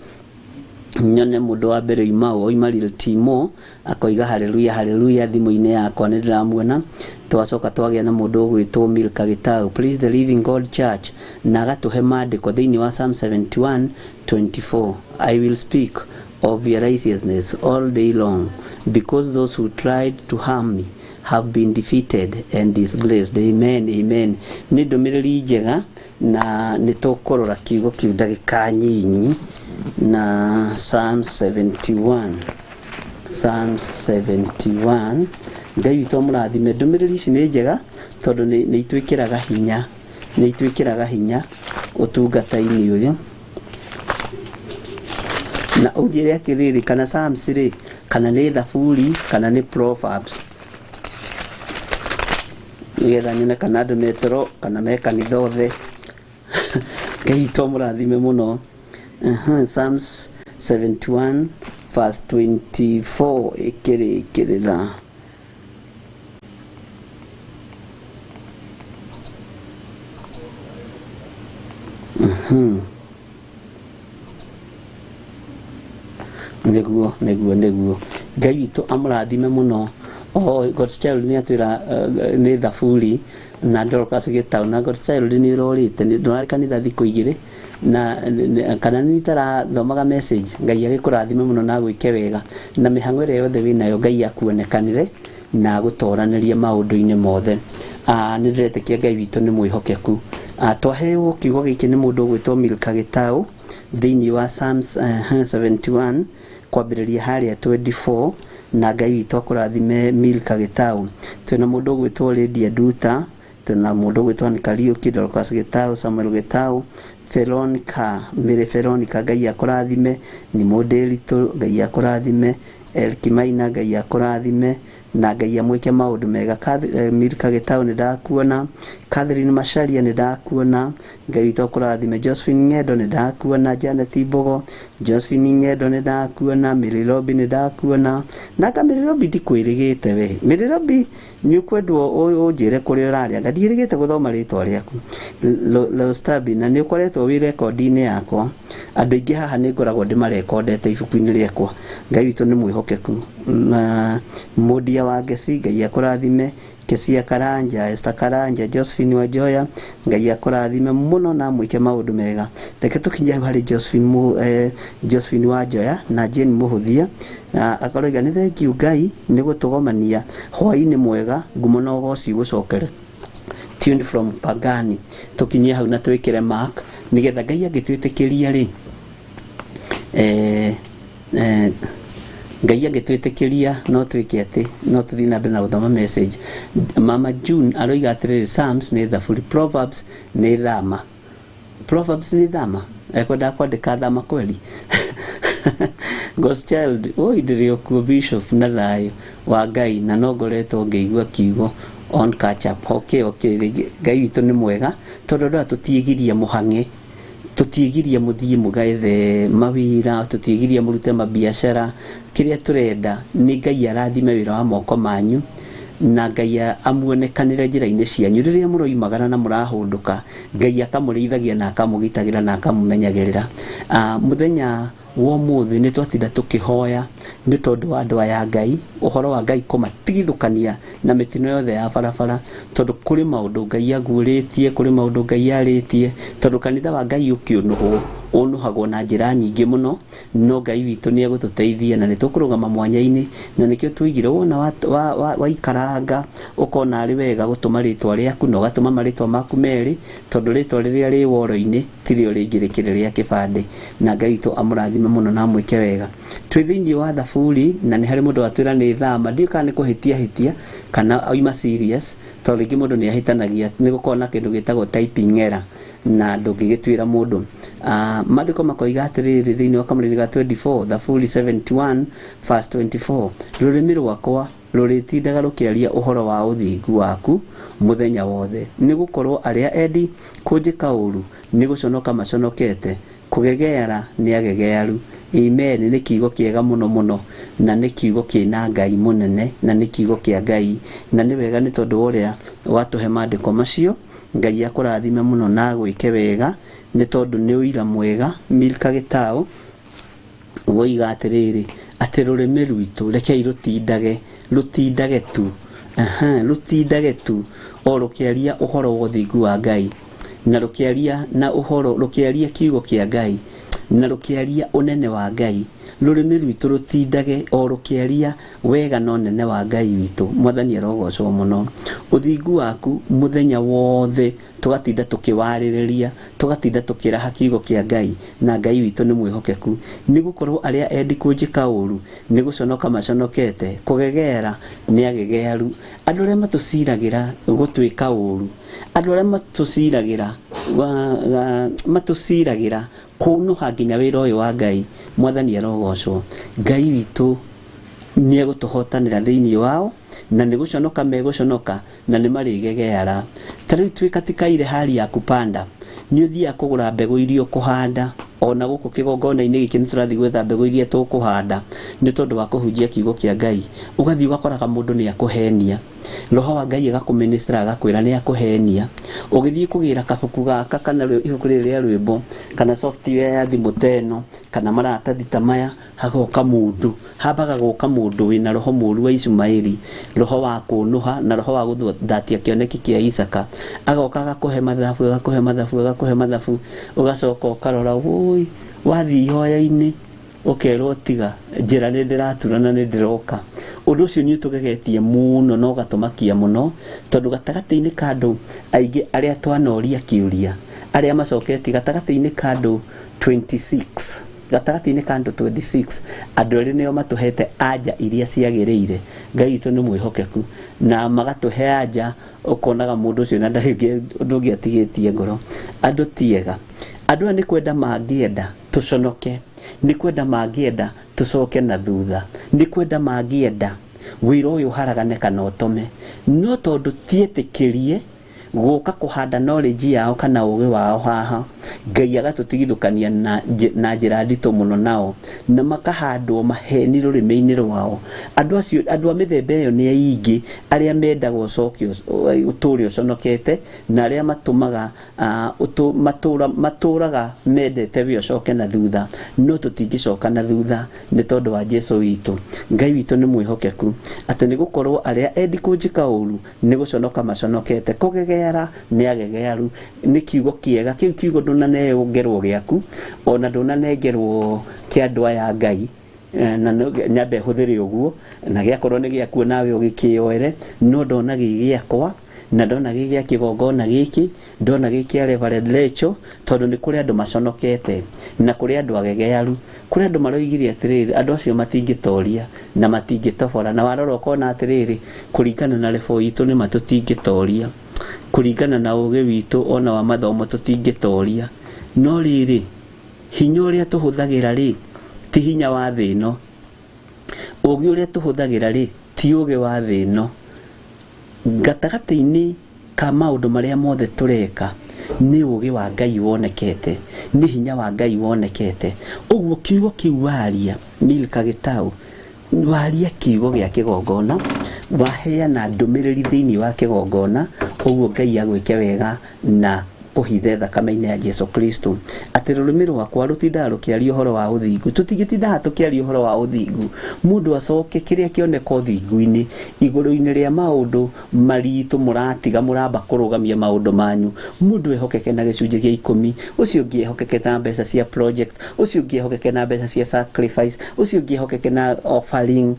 [SPEAKER 2] Nyone mũndũ wa mbere oima oima Lil Timo akoiga haleluya haleluya thimũ-inĩ yakwa nĩ ndĩramuona. Twacoka twagĩa na mũndũ ũgwĩtwo Milka Gitau, Praise the Living God Church, na agatũhe maandĩko thĩinĩ wa Psalm 71:24, I will speak of your righteousness all day long, because those who tried to harm me have been defeated and disgraced. Amen, amen. Nĩ ndũmĩrĩri njega na nĩ tũkũrora kiugo kĩu ndagĩka nyinyi. Na Psalm 71, Psalm 71, Ngai witũ amũrathime. Ndũmĩrĩri ici nĩ njega tondũ nĩ itwĩkĩraga hinya, nĩ itwĩkĩraga hinya ũtungata-inĩ ũyũ. Na ũnjĩre atĩrĩrĩ, kana Psalms rĩ, kana nĩ Thaburi, kana nĩ Proverbs, nĩgetha nyone kana andũ metoro kana me kanitha othe. Ngai witũ amũrathime mũno. Psalms 71 verse 24 ĩkĩrĩkĩrĩra. Nĩguo, nĩguo, nĩguo. Ngai witũ amũrathime mũno. Oh, God's Child nĩ atwĩra nĩ Thaburi na Dorcas Gĩtaũ. Na God's Child nĩ ũrorĩte, ndũrarĩ kanitha thikũ igĩrĩ na kana nĩ itarathomaga message. Ngai agĩkũrathime mũno na agwĩke wega, na mĩhang'o ĩrĩa yothe wĩnayo Ngai akuonekanĩre na agũtoranĩrie maũndũ-inĩ mothe. Nĩ ndĩretĩkia Ngai witũ nĩ mwĩhokeku. Twaheo kiugo gĩkĩ nĩ mũndũ ũgwĩtwo Milka Gĩtaũ thĩinĩ wa Psalms 71 kwambĩrĩria harĩa 24, na Ngai witũ akũrathime Milka Gĩtaũ. Twĩna mũndũ ũgwĩtwo Lydia Nduta, twĩna mũndũ ũgwĩtwo Ann Kariũki, Dorcas Gĩtaũ, Samuel Gĩtaũ, Veronica, Mary Veronica, Ngai akũrathime. Ni Mũndĩritũ, Ngai akũrathime. Elki Maina, Ngai akũrathime na Ngai amwĩke maũndũ mega. Milka Gĩtaũ nĩ ndakuona, Catherine Macharia nĩ ndakuona, Ngai witũ akũrathime. Josephine Ng'endo nĩ ndakuona, Janet Mbogo, Josephine Ng'endo nĩ ndakuona, Mary Robi nĩ ndakuona. Na anga Mary Robi ndikwĩrĩgĩte we. Mary Robi nĩ ũkwendwo ũnjĩre kũrĩa ũrarĩa, anga ndiĩrĩgĩte gũthoma rĩtwa rĩaku. Leostabi, na nĩ ũkoretwo wĩ rekondi-inĩ yakwa. Andũ aingĩ haha nĩ ngoragwo ndĩmarekondete ibuku-inĩ rĩakwa. Ngai witũ nĩ mwĩhokeku. Na Mũndia wa Ngeci, Ngai akũrathime. Kesia Karanja, Esther Karanja, Josephine Wanjoya, Ngai akũrathime mũno na amwĩke maũndũ mega. Reke tũkinye hau harĩ Josephine Wanjoya na Jane Mũhũthia. Na akaroiga nĩ thank you Ngai nĩ gũtũgomania hwaĩ-inĩ mwega, ngumo na ũgoci gũcokere. Tuned from Pagani. Tũkinyie hau na twĩkĩre mark nĩgetha Ngai angĩtwĩtĩkĩria rĩ, Ngai angĩtwĩtĩkĩria no twĩke atĩ no tũthiĩ na mbere na gũthoma message. Mama June aroiga atĩrĩrĩ, Psalms nĩ Thaburi, Proverbs nĩ Thama. Proverbs nĩ thama, ekwendaga kwandĩka thama kweli. Ghost child, oi ndĩrĩ o kuo bishop na thayũ wa Ngai, na no ngoretwo ngĩigua kiugo on catch up. Okay, okay, rĩngĩ Ngai witũ nĩ mwega tondũ andũ aya tũtiĩgiria mũhang'e, tũtiĩgiria mũthiĩ mũgaethe mawĩra, tũtiĩgiria mũrute mabiacara. Kĩrĩa tũrenda nĩ Ngai arathime wĩra wa moko manyu, na Ngai amuonekanĩre njĩra-inĩ cianyu rĩrĩa mũroimagara na mũrahũndũka. Ngai akamũrĩithagia na akamũgitagĩra na akamũmenyagĩrĩra. Mũthenya wa ũmũthĩ nĩ twatinda tũkĩhoya nĩ tondũ wa andũ aya Ngai, ũhoro wa Ngai kũmatigithũkania na mĩtino yothe ya barabara, tondũ kũrĩ maũndũ Ngai aguũrĩtie, kũrĩ maũndũ Ngai arĩtie, tondũ kanitha wa Ngai ũkĩũnũhwo ũnũhagwo na njĩra nyingĩ mũno, no Ngai witũ nĩ egũtũteithia na nĩ tũkũrũgama mwanya-inĩ, na nĩkĩo tuigire wona waikaranga ũkona arĩ wega gũtũma rĩtwa rĩaku na ũgatũma marĩtwa maku merĩ, tondũ rĩtwa rĩrĩa rĩ woro-inĩ tirĩo rĩngĩ rĩkĩrĩ rĩa kĩbandĩ. Na Ngai witũ amũrathime mũno na amwĩke wega. Twĩ thĩinĩ wa Thaburi, na nĩ harĩ mũndũ watwĩra nĩ thama, ndiũĩ kana nĩ kũhĩtia hĩtia kana oima serious, tondũ rĩngĩ mũndũ nĩ ahĩtanagia, nĩ gũkoragwo na kĩndũ gĩtagwo typing error na ndũngĩgĩtuĩra mũndũ. Maandĩko makoiga atĩrĩrĩ thĩinĩ wa kamũrĩri ga 24, Thaburi 71 verse 24, rũrĩmĩ rwakwa rũrĩtindaga rũkĩaria ũhoro wa ũthingu waku mũthenya wothe, nĩ gũkorwo arĩa endi kũnjĩka ũru nĩ gũconoka maconokete, kũgegeara nĩ agegearu. Amen. Nĩ kiugo kĩega mũno mũno, na nĩ kiugo kĩna Ngai mũnene, na nĩ kiugo kĩa Ngai, na nĩ wega nĩ tondũ wa ũrĩa watũhe maandĩko macio. Ngai akũrathime mũno na agwĩke wega, nĩ tondũ nĩ ũira mwega. Milka Gĩtaũ woiga atĩrĩrĩ, atĩ rũrĩmĩ rwitũ rekei rũtindage, rũtindage tu, aha, rũtindage tu o rũkĩaria ũhoro wa ũthingu wa Ngai, na rũkĩaria na ũhoro, rũkĩaria kiugo kĩa Ngai, na rũkĩaria ũnene wa Ngai. Rũrĩmĩ rwitũ rũtindage o rũkĩaria wega na ũnene wa Ngai witũ. Mwathani arogocwo mũno. Ũthingu waku mũthenya wothe tũgatinda tũkĩwarĩrĩria, tũgatinda tũkĩraha kiugo kĩa Ngai, na Ngai witũ nĩ mwĩhokeku, nĩ gũkorwo arĩa endi kũnjĩka ũru nĩ gũconoka maconokete, kũgegeara nĩ agegearu. Andũ arĩa matũciragĩra gũtwĩka ũru, andũ arĩa matũciragĩra matũciragĩra kũnũha nginya wĩra ũyũ wa Ngai, Mwathani arogocwo. Ngai witũ nĩ egũtũhotanĩra thĩinĩ wao, na nĩ gũconoka megũconoka, na nĩ marĩgegeara. Ta rĩu twĩ katika ile hali ya kupanda, nĩ ũthiaga kũgũra mbegũ iria ũkũhanda, ona gũkũ kĩgongona-inĩ gĩkĩ nĩ tũrathiĩ gwetha mbegũ iria tũkũhanda nĩ tondũ wa kũhunjia kiugo kĩa Ngai. Ũgathiĩ ũgakoraga mũndũ nĩ akũhenia, roho wa Ngai agakũministra agakwĩra nĩ akũhenia. Ũgĩthiĩ kũgĩra kabuku gaka kana ibuku rĩrĩ rĩa rwĩmbo kana software ya thimũ ta ĩno kana maratathi ta maya, hagoka mũndũ, hambaga gũka mũndũ wĩna roho mũru wa Ishumaeli, roho wa kũnũha na roho wa gũthatia kĩoneki kĩa Isaka. Agoka agakũhe mathabu, agakũhe mathabu, agakũhe mathabu, ũgacoka ũkarora, wũi, wathiĩ ihoya-inĩ ũkerwo tiga, njĩra nĩ ndĩratura na nĩ ndĩroka. Ũndũ ũcio nĩ ũtũgegetie mũno na ũgatũmakia mũno, tondũ gatagatĩ-inĩ ka andũ aingĩ arĩa twanoria kĩũria, arĩa macoketie gatagatĩ-inĩ ka andũ 26, gatagatĩ-inĩ ka andũ 26, andũ erĩ nĩo matũhete anja iria ciagĩrĩire. Ngai witũ nĩ mwĩhokeku, na magatũhe anja ũkonaga mũndũ ũcio na ndarĩ ũndũ ũngĩ atigĩtie ngoro. Andũ ti ega, andũ aya nĩ kwenda mangĩenda tũconoke, nĩ kwenda mangĩenda tũcoke na thutha, nĩ kwenda mangĩenda wĩra ũyũ ũharagane kana ũtome, no tondũ tietĩkĩrie gũka kũhanda knowledge yao kana ũgĩ wao haha, Ngai agatũtigithũkania na njĩra nditũ mũno nao, na makahandwo maheni rũrĩmĩ-inĩ rwao. Andũ acio, andũ a mĩthemba ĩyo nĩ aingĩ arĩa mendaga ũcoke ũtũre ũconokete, na arĩa matũmaga, matũraga mendete we ũcoke na thutha, no tũtingĩcoka na thutha nĩ tondũ wa Jesu witũ. Ngai witũ nĩ mwĩhokeku, atĩ nĩ gũkorwo arĩa endi kũnjĩka ũru nĩ gũconoka maconokete, kũgegeara nĩ agegearu. Nĩ kiugo kĩega kĩu, kiugo ndũnanengerwo gĩaku, ona ndũnanengerwo kĩa andũ aya Ngai, na nyambe hũthĩre ũguo, na gĩakorwo nĩ gĩaku nawe ũgĩkĩoere, no ndona gĩ gĩakwa, na ndona gĩ gĩa kĩgongona gĩkĩ, ndona gĩ kĩa Reverend Rachel, tondũ nĩ kũrĩ andũ maconokete, na kũrĩ andũ agegearu, kũrĩ andũ maroigire atĩrĩrĩ, andũ acio matingĩtoria na matingĩtobora, na warora ũkona atĩrĩrĩ, kũringana na level itũ nĩ ma tũtingĩtoria, kũringana na ũgĩ witũ ona wa mathomo tũtingĩtoria, No rĩrĩ, hinya ũrĩa tũhũthagĩra rĩ ti hinya wa thĩ ĩno, ũũgĩ ũrĩa tũhũthagĩra rĩ ti ũũgĩ wa thĩ ĩno. Gatagatĩ-inĩ ka maũndũ marĩa mothe tũreka nĩ ũũgĩ wa Ngai wonekete, nĩ hinya wa Ngai wonekete. Ũguo kiugo kĩu waria, Milka Gĩtaũ, waria kiugo gĩa kĩgongona, waheana ndũmĩrĩri thĩinĩ wa kĩgongona, ũguo Ngai agwĩke wega na kũhithe thakame-inĩ ya Jesu Kristo. Atĩ rũrĩmĩ rwakwa rũtindaga rũkĩaria ũhoro wa ũthingu. Tũtingĩtindaga tũkĩaria ũhoro wa ũthingu, mũndũ acoke kĩrĩa kĩoneka ũthingu-inĩ igũrũ-inĩ rĩa maũndũ maritũ mũratiga mũramba kũrũgamia maũndũ manyu. Mũndũ ehokeke na gĩcunjĩ gĩa 10, ũcio ũngĩ ehokeke na mbeca cia project, ũcio ũngĩ ehokeke na mbeca cia sacrifice, ũcio ũngĩ ehokeke na offering.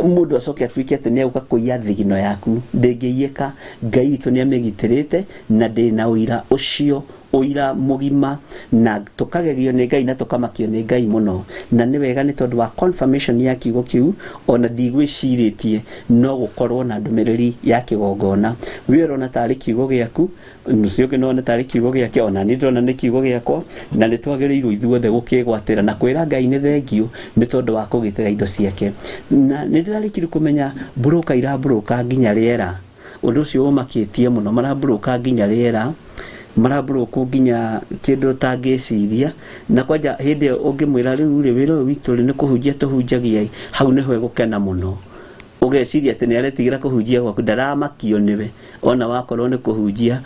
[SPEAKER 2] Mũndũ acoke atuĩke atĩ nĩ egũka kũiya thigino yaku, ndĩngĩiyĩka. Ngai witũ nĩ amĩgitĩrĩte na ndĩna ũira ũcio, ũira mũgima, na tũkagegio nĩ Ngai na tũkamakio nĩ Ngai mũno. Na nĩ wega nĩ tondũ wa confirmation ya kiugo kĩu, ona ndigwĩcirĩtie no gũkorwo na ndũmĩrĩri ya kĩgongona. We ũrona tarĩ kiugo gĩaku, ũcio ũngĩ no one tarĩ kiugo gĩake, ona niĩ ndĩrona nĩ kiugo gĩakwa, na nĩ twagĩrĩirwo ithuothe gũkĩgwatĩra na kwĩra Ngai nĩ thengiũ nĩ tondũ wa kũgitĩra indo ciake. Na nĩ ndĩrarĩkirie kũmenya mburũka iramburũka nginya rĩera. Ũndũ ũcio ũmakĩtie mũno, maramburũka nginya rĩera, maramburũkwo nginya kĩndũ ũtangĩciria. Na kwanja hĩndĩ ĩyo ũngĩmwĩra rĩu rĩ, wĩra ũyũ witũ rĩ nĩ kũhunjia tũhunjagia, hau nĩho egũkena mũno. Ũgeciria atĩ nĩ aretigĩra kũhunjia gwaku, ndaramakio nĩwe. Ona wakorwo nĩ kũhunjia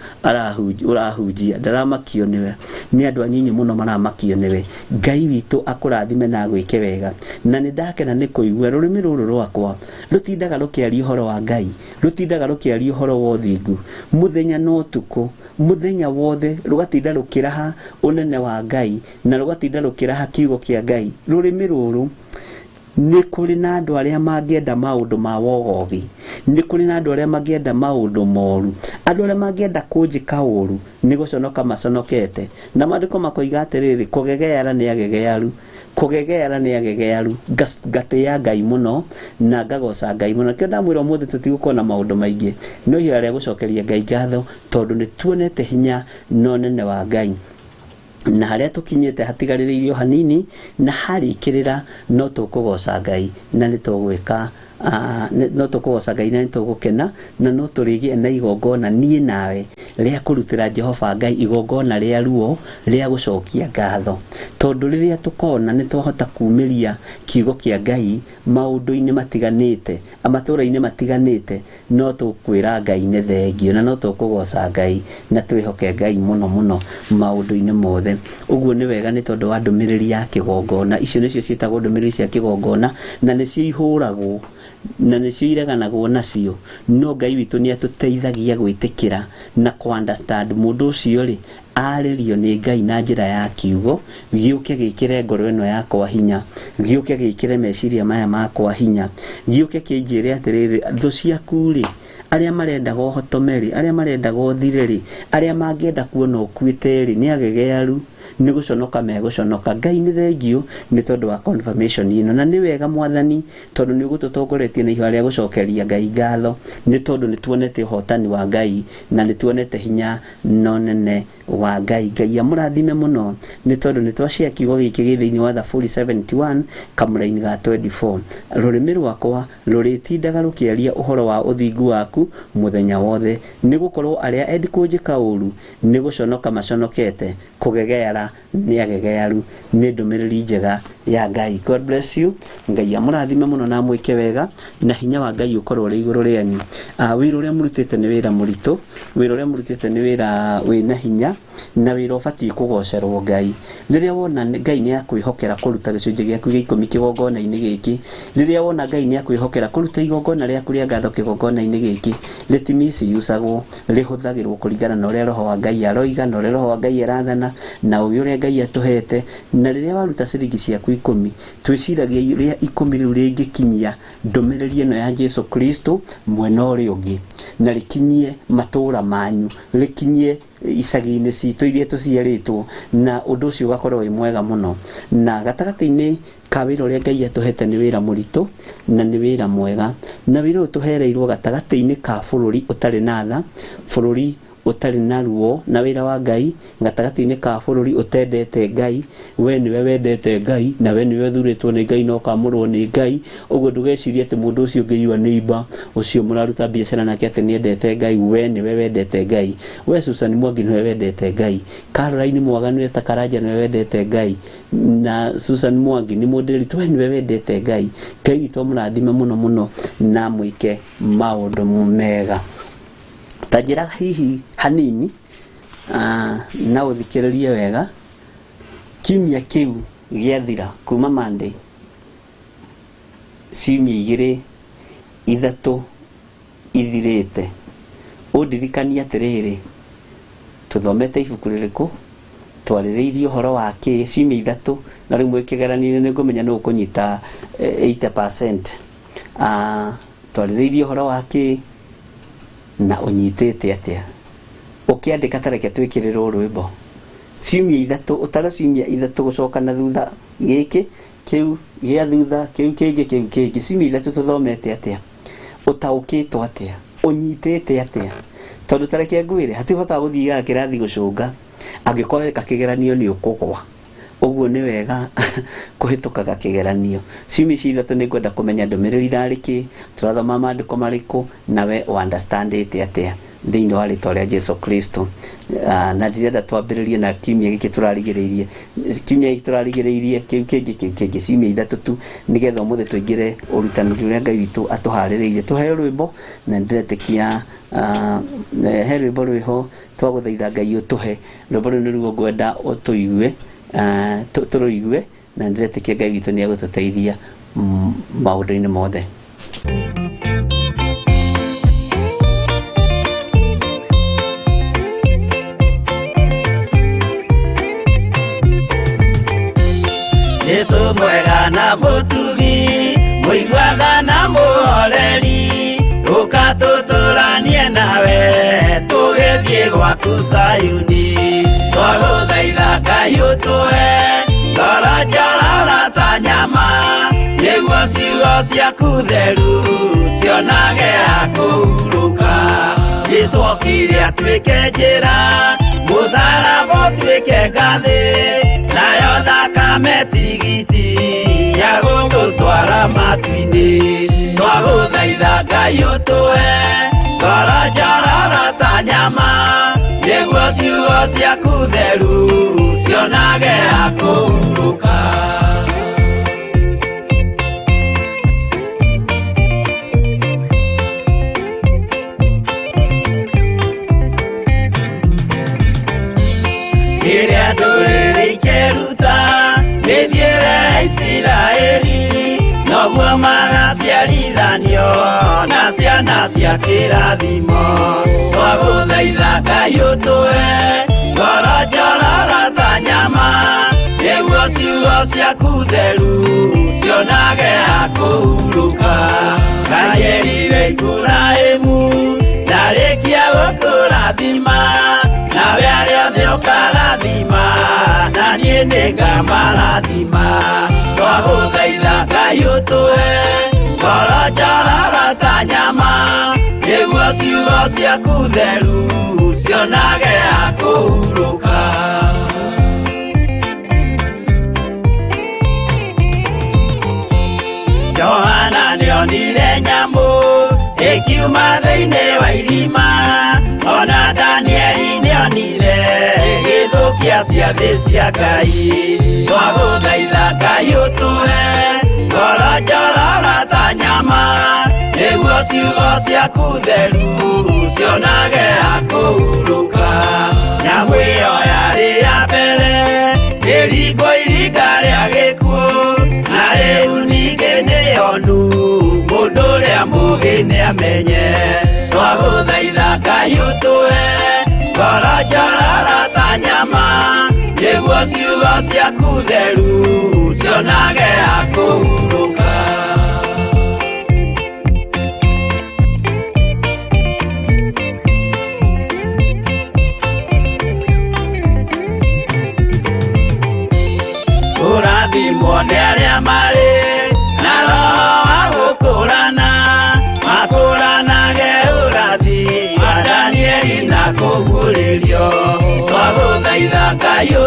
[SPEAKER 2] ũrahunjia, ndaramakio nĩwe. Nĩ andũ anyinyi mũno maramakio nĩwe. Ngai witũ akũrathime na agwĩke wega. Na nĩ ndakena nĩ kũigua rũrĩmĩ rũrũ rwakwa rũtindaga rũkĩaria ũhoro wa Ngai, rũtindaga rũkĩaria ũhoro wa ũthingu mũthenya na ũtukũ, mũthenya wothe rũgatinda rũkĩraha ũnene wa Ngai na rũgatinda rũkĩraha kiugo kĩa Ngai. Rũrĩmĩ rũrũ nĩ kũrĩ na andũ arĩa mangĩenda maũndũ ma wogogi, nĩ kũrĩ na andũ arĩa mangĩenda maũndũ moru, andũ arĩa mangĩenda kũnjĩka ũru nĩ gũconoka maconokete. Na maandĩko makoiga atĩrĩrĩ, kũgegeara nĩ agegearu, kũgegeara nĩ agegearu. Ngatĩĩa Ngai mũno na ngagoca Ngai mũno. Kĩo ndamwĩra ũmũthĩ tũtigũkorwo na maũndũ maingĩ, no ihoya rĩa gũcokeria Ngai ngatho tondũ nĩ tuonete hinya na ũnene wa Ngai. Na harĩa tũkinyĩte hatigarĩrĩirio hanini, na harĩkĩrĩra no tũkũgoca Ngai na nĩ tũgwĩka, no tũkũgoca Ngai na nĩ tũgũkena, na no tũrĩgĩe na igongona niĩ nawe rĩa kũrutĩra Jehova Ngai igongona rĩa ruo rĩa gũcokia ngatho. Tondũ rĩrĩa tũkona nĩ twahota kumĩria kiugo kĩa Ngai maũndũ-inĩ matiganĩte, matũũra-inĩ matiganĩte, no tũkwĩra Ngai nĩ thengio na no tũkũgoca Ngai na twĩhoke Ngai mũno mũno maũndũ-inĩ mothe. Ũguo nĩ wega nĩ tondũ wa ndũmĩrĩri ya kĩgongona. Icio nĩcio ciĩtagwo ndũmĩrĩri cia kĩgongona, na nĩcio ihũragwo na nĩcio ireganagwo nacio. No Ngai witũ nĩ atũteithagia gwĩtĩkĩra na kũ understand mũndũ ũcio rĩ arĩrio nĩ Ngai na njĩra ya kiugo, gĩũke gĩkĩre ngoro ĩno yakwa hinya, gĩũke gĩkĩre meciria maya makwa hinya, gĩũke kĩnjĩre atĩrĩrĩ, thũ ciaku rĩ, arĩa marendaga ũhotome rĩ, arĩa marendaga ũthire rĩ, arĩa mangĩenda kuona ũkuĩte rĩ, nĩ agegearu, nĩ gũconoka megũconoka. Ngai nĩ thengio nĩ tondũ wa confirmation ĩno. Na nĩ wega Mwathani, tondũ nĩ ũgũtũtongoretie na ihoya rĩa gũcokeria Ngai ngatho, nĩ tondũ nĩ tuonete ũhotani wa Ngai na nĩ tuonete hinya na ũnene wa Ngai. Ngai amũrathime mũno nĩ tondũ nĩ twashare kiugo gĩkĩ gĩ thĩinĩ wa Thaburi 71 kamũraini ga 24. Rũrĩmĩ rwakwa rũrĩtindaga rũkĩaria ũhoro wa ũthingu waku mũthenya wothe, nĩ gũkorwo arĩa endi kũnjĩka ũru nĩ gũconoka maconokete, kũgegeara nĩ agegearu. Nĩ ndũmĩrĩri njega ya Ngai. God bless you. Ngai amũrathime mũno na amwĩke wega, na hinya wa Ngai ũkorwo ũrĩ igũrũ rĩanyu. Wĩra ũrĩa mũrutĩte nĩ wĩra mũritũ, wĩra ũrĩa mũrutĩte nĩ wĩra wĩna hinya, na wĩra ũbatiĩ kũgocerwo Ngai. Rĩrĩa wona Ngai nĩ akwĩhokera kũruta gĩcunjĩ gĩaku gĩa 10 kĩgongona-inĩ gĩkĩ, rĩrĩa wona Ngai nĩ akwĩhokera kũruta igongona rĩaku rĩa ngatho kĩgongona-inĩ gĩkĩ, rĩtimiciucagwo, rĩhũthagĩrwo kũringana na ũrĩa Roho wa Ngai aroiga, na ũrĩa Roho wa Ngai arathana, na ũgĩ ũrĩa Ngai atũhete. Na rĩrĩa waruta ciringi ciaku 10, twĩciragia rĩa 10 rĩu rĩngĩkinyia ndũmĩrĩri ĩno ya Jesu Kristo mwena ũrĩa ũngĩ, na rĩkinyie matũũra manyu, rĩkinyie icagi-inĩ citũ iria tũciarĩtwo, na ũndũ ũcio ũgakorwo wĩ mwega mũno. Na gatagatĩ-inĩ ka wĩra ũrĩa Ngai atũhete nĩ wĩra mũritũ na nĩ wĩra mwega, na wĩra ũyũ tũhereirwo gatagatĩ-inĩ ka bũrũri ũtarĩ na tha, bũrũri ũtarĩ na ruo na wĩra wa Ngai, gatagatĩ-inĩ ka bũrũri ũtendete Ngai, we nĩwe wendete Ngai na we nĩwe ũthurĩtwo nĩ Ngai na ũkamũrwo nĩ Ngai. Ũguo ndũgecirie atĩ mũndũ ũcio ũngĩ yua neighbor ũcio mũraruta biacara nake atĩ nĩendete Ngai, we nĩwe wendete Ngai. We Susan Mwangi nĩwe wendete Ngai, Caroline Mwaganu Esther Karanja nĩwe wendete Ngai, na Susan Mwangi nĩ mũndĩrĩtwo, we nĩwe wendete Ngai. Ngai witũ amũrathime mũno mũno na mwĩke maũndũ mega. Ta njĩra hihi hanini na ũthikĩrĩrie wega, kiumia kĩu gĩathira kuma Monday, ciumia igĩrĩ ithatũ ithirĩte, ũndirikanie atĩrĩrĩ, tũthomete ibuku rĩrĩkũ, twarĩrĩirie ũhoro wa kĩ, ciumia ithatũ, na rĩu mwĩ kĩgeranio-inĩ nĩ ngũmenya nũ ũkũnyita 80%. Twarĩrĩirie ũhoro wa kĩ na ũnyitĩte atĩa. Ũkĩandĩka ta reke twĩkĩrĩrwo rwĩmbo ciumia ithatũ, ũtare ciumia ithatũ gũcoka na thutha, gĩkĩ kĩu gĩa thutha, kĩu kĩngĩ, kĩu kĩngĩ, ciumia ithatũ tũthomete atĩa, ũtaũkĩtwo atĩa, ũnyitĩte atĩa. Tondũ ta reke ngwĩre, hatirĩ bata wa gũthiaga kĩrathi gũcũnga angĩkorwo weka kĩgeranio nĩ ũkũgwa. Ũguo nĩ wega kũhĩtũkaga kĩgeranio. Ciumia ici ithatũ nĩ ngwenda kũmenya ndũmĩrĩri irarĩ kĩ, tũrathoma maandĩko marĩkũ, nawe ũunderstandĩte atĩa thĩinĩ wa rĩtwa rĩa Jesu Kristo. Na ndirenda twambĩrĩrie na kiumia gĩkĩ tũrarigĩrĩirie, kiumia gĩkĩ tũrarigĩrĩirie, kĩu kĩngĩ, kĩu kĩngĩ, ciumia ithatũ tu, nĩgetha ũmũthĩ tũingĩre ũrutani ũrĩa Ngai witũ atũharĩrĩirie. Tũheo rwĩmbo na ndĩretĩkia he rwĩmbo rwĩho twagũthaitha Ngai ũtũhe. Rwĩmbo rũu nĩruo ngwenda ũtũigue, tũrũigue, na ndĩretĩkia Ngai witũ nĩ egũtũteithia maũndũ-inĩ mothe.
[SPEAKER 1] Jesu mwega na mũtugi, mũiguaga na mũhoreri, ũka tũtũranie nawe tũgĩthiĩ gwaku Zayuni. Twagũthaitha Ngai ũtũhe ngoro njororo ta nyama, nĩguo ciugo ciaku theru cionage ha kũhurũka. Jesu okire atuĩke njĩra, mũtharaba ũtuĩke ngathĩ, nayo thakame tigiti ya gũgũtwara matu-inĩ. Twagũthaitha Ngai ũtũhe ngoro njororo ta nyama, nĩguo ciugo ciaku theru cionage ha kũhurũka. Rĩrĩa ndũrĩrĩ ikeruta mĩthiĩre ya Isiraeli, noguo magaciarithanio na ciana cia kĩrathimo. Twagũthaitha Ngai ũtũhe ngoro njororo ta nyama, nĩguo ciugo ciaku theru cionage ha kũhurũka. Ngai erire Iburahĩmu ndarĩkia gũkũrathima, nawe arĩa othe ũkarathima, na niĩ nĩngamarathima. Twagũthaitha Ngai ũtũhe ngoro njororo ta nyama, nĩguo ciugo ciaku theru cionage ha kũhurũka. Johana nĩonire nyamũ ĩkiuma thĩinĩ wa irima, ona Danieli nĩonire ĩgĩthũkia ciathĩ cia Ngai. Twagũthaitha Ngai ũtũhe ngoro njororo ta nyama, nĩguo ciugo ciaku theru cionage ha kũhurũka. Nyamũ ĩyo yarĩ ya mbere ĩringwo iringa rĩa gĩkuũ, na rĩu ningĩ nĩyonu mũndũ ũrĩa mũũgĩ nĩamenye. Twagũthaitha Ngai ũtũhe ngoro njororo ta nyama, nĩguo ciugo ciaku theru cionage ha kũhurũka. Kũrathimwo nĩ arĩa marĩ na roho wa gũkũrana, makũranage ũrathi wa Danieli na kũguũrio.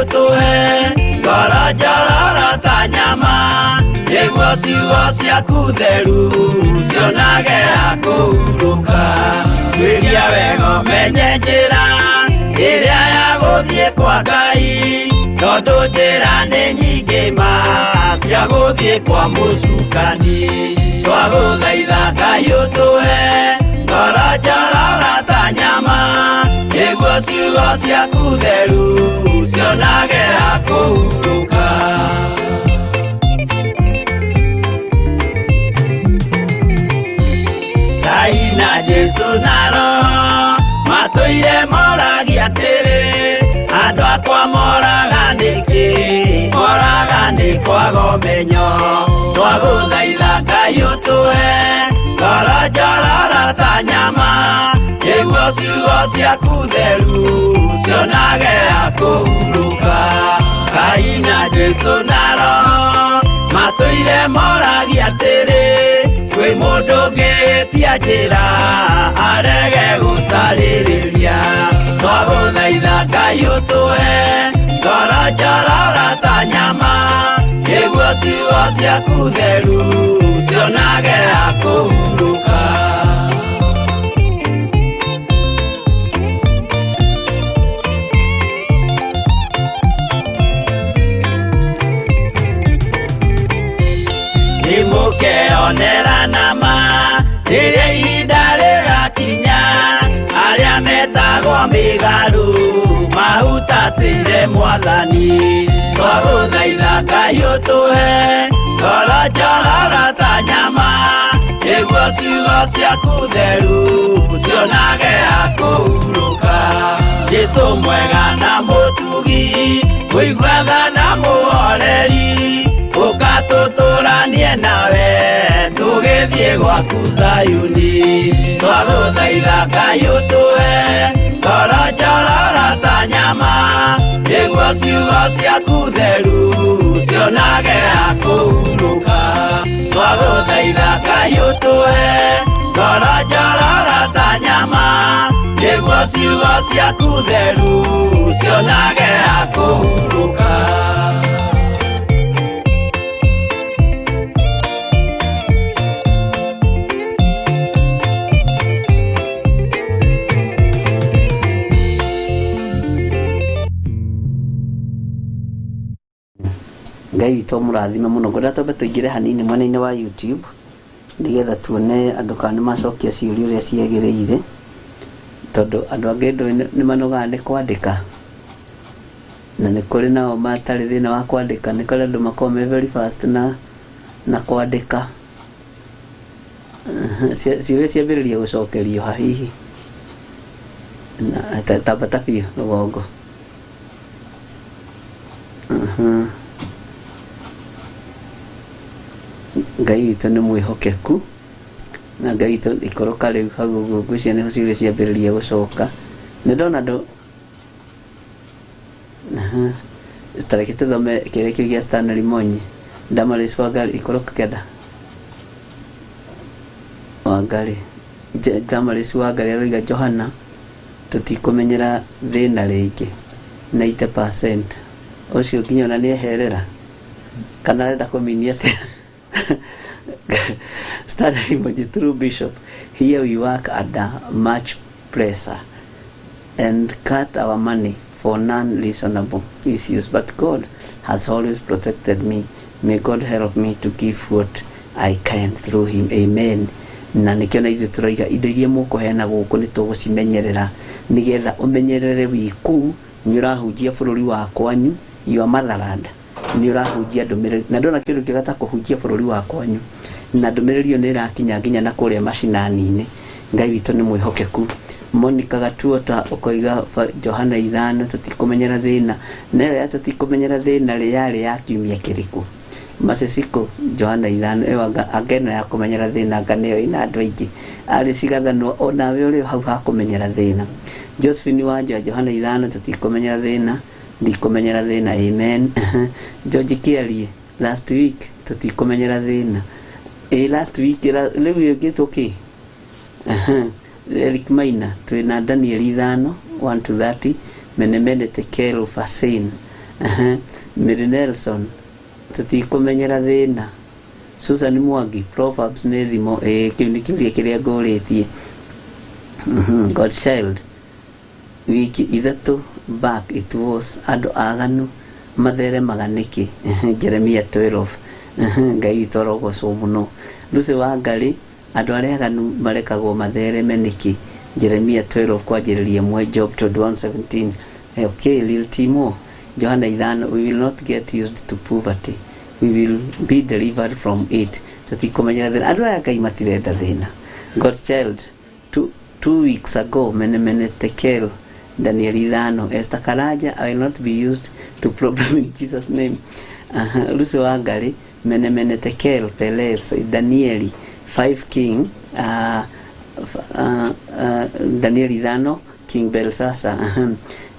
[SPEAKER 1] ũtũhe ngoro njororo ta nyama nĩguo ciugo ciaku theru cionage ha kũhurũka. Tuĩria wega ũmenye njĩra ĩrĩa ya gũthiĩ kwa Ngai, tondũ njĩra nĩ nyingĩ ma cia gũthiĩ kwa mũcukani. Twagũthaitha Ngai ũtũhe ngoro njororo ta nyama nĩguo ciugo ciaku theru cionage ha kũhurũka. Ngai na Jesũ na Roho matũire moragia atĩrĩ, andũ akwa moraga nĩkĩ? Moraga nĩ kwaga ũmenyo. Twagũthaitha Ngai ũtũhe ngoro njororo ta nyama nĩguo ciugo ciaku theru cionage ha kũhurũka. Ngai na Jesũ na Roho matũire moragia atĩrĩ, kwĩ mũndũ ũngĩtia njĩra arege gũcarĩrĩria. Twagũthaitha Ngai ũtũhe ngoro njororo ta nyama nĩguo ciugo ciaku theru cionage ha kũhurũka. Nĩmũkeonera nama rĩrĩa ihinda rĩgakinya, arĩa metagwo mĩgarũ mahutatĩire Mwathani. Twagũthaitha Ngai ũtũhe ngoro njororo ta nyama nĩguo ciugo ciaku theru cionage ha kũhurũka. Jesũ mwega na mũtugi, mũigua tha na mũhoreri, ũka tũtũranie nawe tũgĩthiĩ gwaku Zayuni. Twagũthaitha Ngai ũtũhe ngoro njororo ta nyama nĩguo ciugo ciaku theru cionage ha kũhurũka. Twagũthaitha Ngai ũtũhe ngoro njororo ta nyama nĩguo ciugo ciaku theru cionage ha kũhurũka.
[SPEAKER 2] Ngai witũ amũrathime mũno. Ngwenda twambe tũingĩre hanini mwena-inĩ wa YouTube nĩgetha tuone andũ kana nĩmacokia ciũria ũrĩa ciagĩrĩire, tondũ andũ angĩ ndũĩ nĩmanogaga nĩ kwandĩka, na nĩ kũrĩ nao matarĩ thĩna wa kwandĩka. Nĩ kũrĩ andũ makoragwo me very fast na kwandĩka. Ciũria ciambĩrĩria gũcokerio ha hihi tambata biũ rũgongo. Ngai witũ nĩ mwĩhokeku na Ngai witũ ikũrũka rĩu hau ũguo ngwĩciria nĩho ciũria ciambĩrĩria gũcoka. Nĩ ndona andũ tareke tũthome kĩrĩa kĩu gĩa Stanley Monyi. Damaris Wangari ikũrũka kenda Wangari Damaris Wangari aroiga Johana tũtikũmenyera thĩna rĩngĩ 90%. Ũcio nginya ona nĩeherera kana arenda kũminia atĩa? Stanley Monyi through Bishop, here we work under much pressure and cut our money for non-reasonable issues, but God has always protected me. May God help me to give what I can through him. Amen. Na nĩkĩo na ithuĩ tũroiga indo iria mũkũheana gũkũ nĩ tũgũcimenyerera nĩgetha ũmenyerere wĩ kũu nĩ ũrahunjia bũrũri wa kwanyu, your motherland, nĩ ũrahunjia ndũmĩrĩri. Na ndona kĩndũ kĩega ta kũhunjia bũrũri wa kwanyu, na ndũmĩrĩri ĩyo nĩ ĩrakinya nginya na kũrĩa macinani-inĩ. Ngai witũ nĩ mwĩhokeku. Monica Gatuota ũkoiga Johana 5 tũtikũmenyera thĩna. Na ĩyo ya tũtikũmenyera thĩna rĩ yarĩ ya kiumia kĩrĩkũ? Masesiko Johana 5 ĩyo anga ĩno ya kũmenyera thĩna anga nĩyo ĩna andũ aingĩ. Arĩ cigathanwo onawe ũrĩ hau ha kũmenyera thĩna. Josephine Wanja Johana 5 tũtikũmenyera thĩna, ndikũmenyera thĩna, amen. George Kiarie last week tũtikũmenyera thĩna. Last week rĩu ĩngĩtwo kĩ? Eric Maina twĩna Daniel 5 1 to 30 Menemene Tekelo Fasin. Mary Nelson, tũtikũmenyera thĩna. Susan Mwangi, Proverbs nĩ thimo. Ĩĩ, kĩu nĩ kĩũria kĩrĩa ngũrĩtie. Godchild, wiki 3 back it was andũ aganu matheremaga nĩkĩ? Jeremia 12. Ngai witũ arogocwo mũno. Lucy Wangari, andũ arĩa aganu marekagwo mathereme nĩkĩ? Jeremia 12 kwanjĩrĩria 1, Job 21:17. Okay, Lil Timo, Johana 5, we will not get used to poverty, we will be delivered from it. Tũtikũmenyera thĩna. Andũ aya Ngai matirenda thĩna. Godchild, 2 weeks ago, mene mene tekel, Daniel 5, Esther Karanja, I will not be used to problem in Jesus name. Lucy Wangari, mene mene tekel, Peles, Danieli 5 King, Daniel 5, King Belshazzar.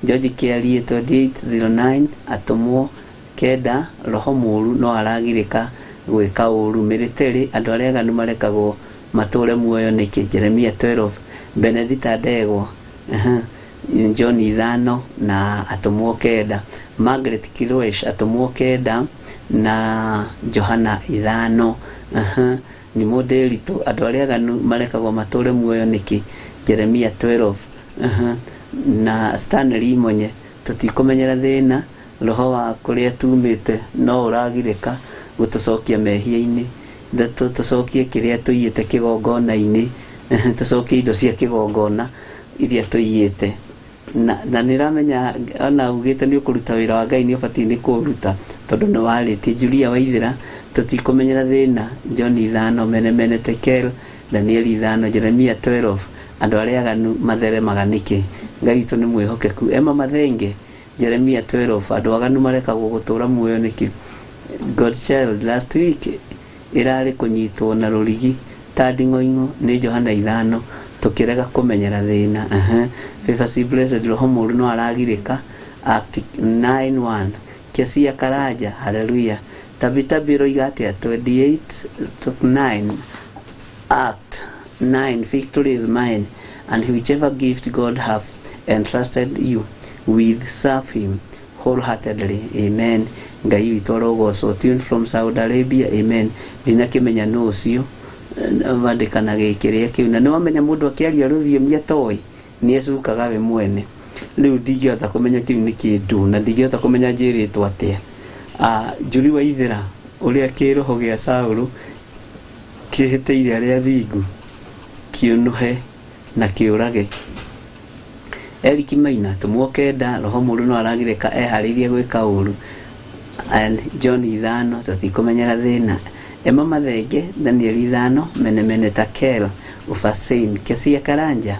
[SPEAKER 2] George Kiarie, 2809, atũmwo 9, roho mũru no aragirĩka gwĩka ũru. Mĩrĩtĩrĩ, andũ arĩa aganu marekagwo matũre muoyo nĩkĩ? Jeremia 12. Benedita Ndegwa, John 5 na atũmwo 9. Margaret Kirwesh, atũmwo 9 na Johana 5. Nĩ mũndĩritũ, andũ arĩa aganu marekagwo matũre muoyo nĩkĩ? Jeremia 12. Na Stanley Imonye, tũtikũmenyera thĩna, roho wa kũrĩa tumĩte no ũragirĩka gũtũcokia mehia-inĩ. Tũcokie kĩrĩa tũiyĩte kĩgongona-inĩ, tũcokie indo cia kĩgongona iria tũiyĩte. Na nĩ ramenya ona ugĩte nĩ ũkũruta wĩra wa Ngai, nĩ ũbatiĩ nĩ kũũruta tondũ nĩ warĩtie. Julia Waithera, tũtikũmenyera thĩna, John 5, mene mene tekel, Daniel 5, Jeremia 12, andũ arĩa aganu matheremaga nĩkĩ? Ngai witũ nĩ mwĩhokeku. Emma Mathenge, Jeremia 12, andũ aganu marekagwo gũtũra muoyo nĩkĩ? Godchild, last week ĩrarĩ kũnyitwo na rũrigi ta nding'oing'o nĩ Johana 5, tũkĩrega kũmenyera thĩna. Favor C Blessed, roho mũru no aragirĩka, Act 9:1. Kesia Karanja, hallelujah. Tabitabi ĩroiga atĩa? 28:9, Act 9, victory is mine, and whichever gift God have entrusted you with, serve him wholeheartedly. Amen. Ngai witũ arogocwo. Tune from Saudi Arabia. Amen. Ndinakĩmenya nũ ũcio wandĩkana gĩkĩrĩa kĩu, na nĩwamenya mũndũ akĩaria rũthiomi atoĩ nĩ ecukaga we mwene. Rĩu ndingĩhota kũmenya kĩu nĩ kĩndũ, na ndingĩhota kũmenya njĩrĩtwo atĩa. Njuri Waithera, ũrĩa kĩroho gĩa Saũlũ kĩhĩtĩire arĩa athingu kĩũnũhe na kĩũrage. Eric Maina, tũmwo 9, roho mũru no aragirĩka eharĩirie gwĩka ũru, and John 5, tũtikũmenyera thĩna. Emma Mathenge, Daniel 5, mene mene takel, Ufasin, Kesia Karanja,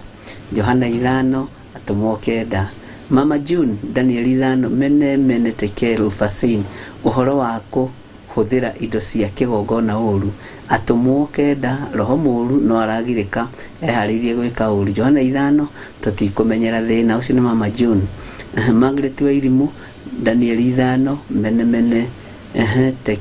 [SPEAKER 2] Johana 5, atũmwo 9. Mama June, Daniel 5, mene mene tekel, Ufasin, ũhoro wa kũhũthĩra indo cia kĩgongona ũru, atũmwo 9, roho mũru no aragirĩka eharĩirie gwĩka ũru, Johana 5, tũtikũmenyera thĩna. Ũcio nĩ Mama June. Margaret Wairimũ, Daniel 5, mene mene teki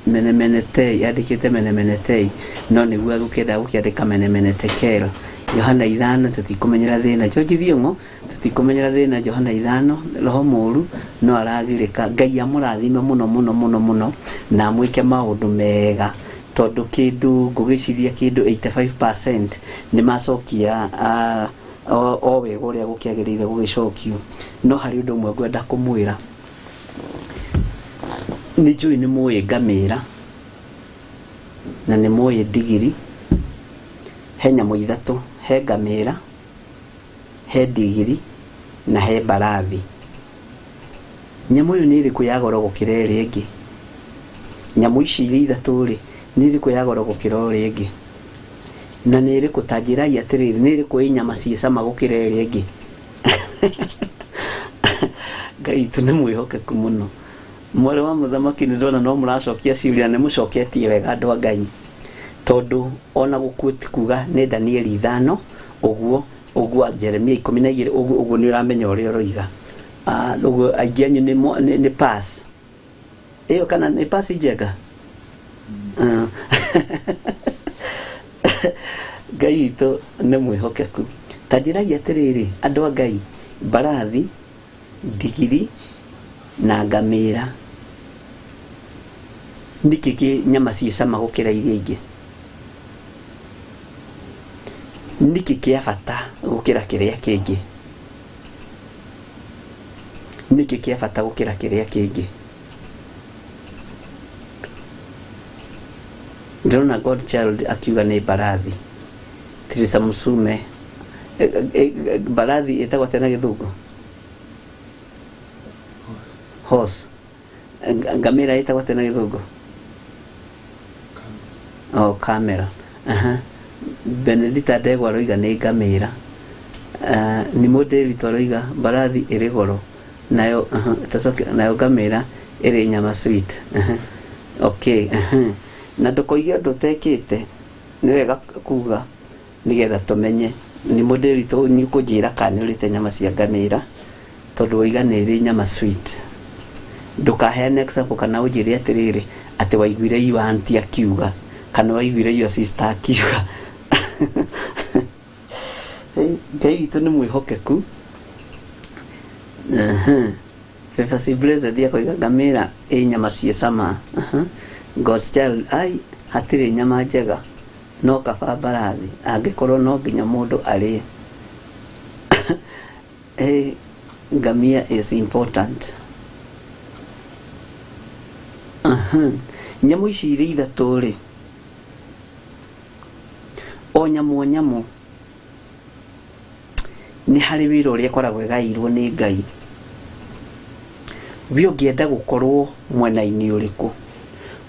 [SPEAKER 2] mene mene tei, yandĩkĩte mene mene tei no nĩguo egũkĩenda gũkĩandĩka mene mene tekel, Johana 5, tũtikũmenyera thĩna. George Thiong'o, tũtikũmenyera thĩna, Johana 5, roho mũru no aragirĩka. Ngai amũrathime mũno mũno mũno mũno na amwĩke maũndũ mega, tondũ kĩndũ ngũgĩciria kĩndũ 85% nĩ macokia o wega ũrĩa gũkĩagĩrĩire gũgĩcokio. No harĩ ũndũ ũmwe ngwenda kũmwĩra. Nĩ njũĩ nĩ mũĩ ngamĩra na nĩ mũĩ ndigiri. He nyamũ ithatũ: he ngamĩra, he ndigiri na he mbarathi. Nyamũ ĩyo nĩ ĩrĩkũ ya goro gũkĩra ĩrĩa ĩngĩ? Nyamũ ici iria ithatũ rĩ, nĩ ĩrĩkũ ya goro gũkĩra ũrĩa ĩngĩ? Na nĩ ĩrĩkũ, ta njĩrai atĩrĩrĩ, nĩ ĩrĩkũ ĩ nyama ciĩ cama gũkĩra ĩrĩa ĩngĩ? Ngai witũ nĩ mwĩhokeku mũno. Mwarĩ wa mũthamaki, nĩ ndona no mũracokia ciũria, nĩ mũcoketie wega, andũ a Ngai, tondũ ona gũkuo ti kuga nĩ Danieli 5 ũguo ũguo, Jeremia 12 ũguo ũguo, nĩ ũramenya ũrĩa ũroiga. Ũguo aingĩ anyu nĩ pass ĩyo, kana nĩ pass njenga. Ngai witũ nĩ mwĩhokeku. Ta njĩrai atĩrĩrĩ, andũ a Ngai, mbarathi, ndigiri na ngamĩra nĩkĩ kĩ nyama ciĩ cama gũkĩra iria ingĩ? Nĩkĩ kĩa bata gũkĩra kĩrĩa kĩngĩ? Nĩkĩ kĩa bata gũkĩra kĩrĩa kĩngĩ? Ndĩrona Godchild akiuga nĩ mbarathi. Teresa Musume, mbarathi ĩtagwo atĩa na gĩthũngũ? Horse. Ngamĩra ĩtagwo atĩa na gĩthũngũ? Oh, camera. Aha. Benedita Ndegwa aroiga nĩ ngamĩra. Nĩ mũndĩritũ aroiga mbarathi ĩrĩ goro nayo, aha, tacoke nayo ngamĩra ĩrĩ nyama sweet. Aha. Okay. Aha. Na ndũkoige ũndũ ũtekĩte, nĩ wega kuga nĩgetha tũmenye. Nĩ mũndĩritũ nĩ ũkũnjĩra kana nĩ ũrĩte nyama cia ngamĩra, tondũ waiga nĩ ĩrĩ nyama sweet. Ndũkaheane example kana ũnjĩre atĩrĩrĩ atĩ waiguire your auntie akiuga kana waiguire your sister akiuga. Ngai witũ nĩ mwĩhokeku. Favor C Blessed akoiga ngamĩra ĩ nyama ciĩ cama. God's child, ai hatirĩ nyama njega no kaba mbarathi angĩkorwo no nginya mũndũ arĩe. Hey, ngamia is important. Nyamũ ici irĩ ithatũ rĩ, o nyamũ o nyamũ nĩ harĩ wĩra ũrĩa ĩkoragwo ĩgaĩirwo nĩ Ngai. We ũngĩenda gũkorwo mwena-inĩ ũrĩkũ?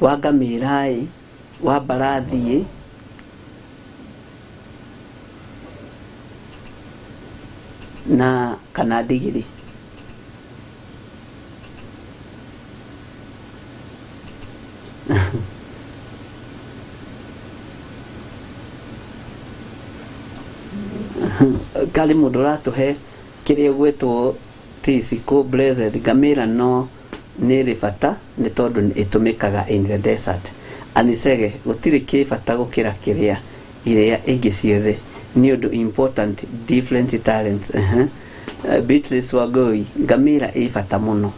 [SPEAKER 2] Wa ngamĩra ĩ, wa mbarathi ĩ, na kana ndigiri? Karĩ mũndũ ũratũhe kĩrĩa gwĩtwo Tisiko Blessed. Ngamĩra no nĩ ĩrĩ bata nĩ tondũ ĩtũmĩkaga in the desert. Anisege gũtirĩ kĩ bata gũkĩra kĩrĩa iria ingĩ ciothe nĩ ũndũ important different talents. Beatrice Wangui, ngamĩra ĩ bata mũno.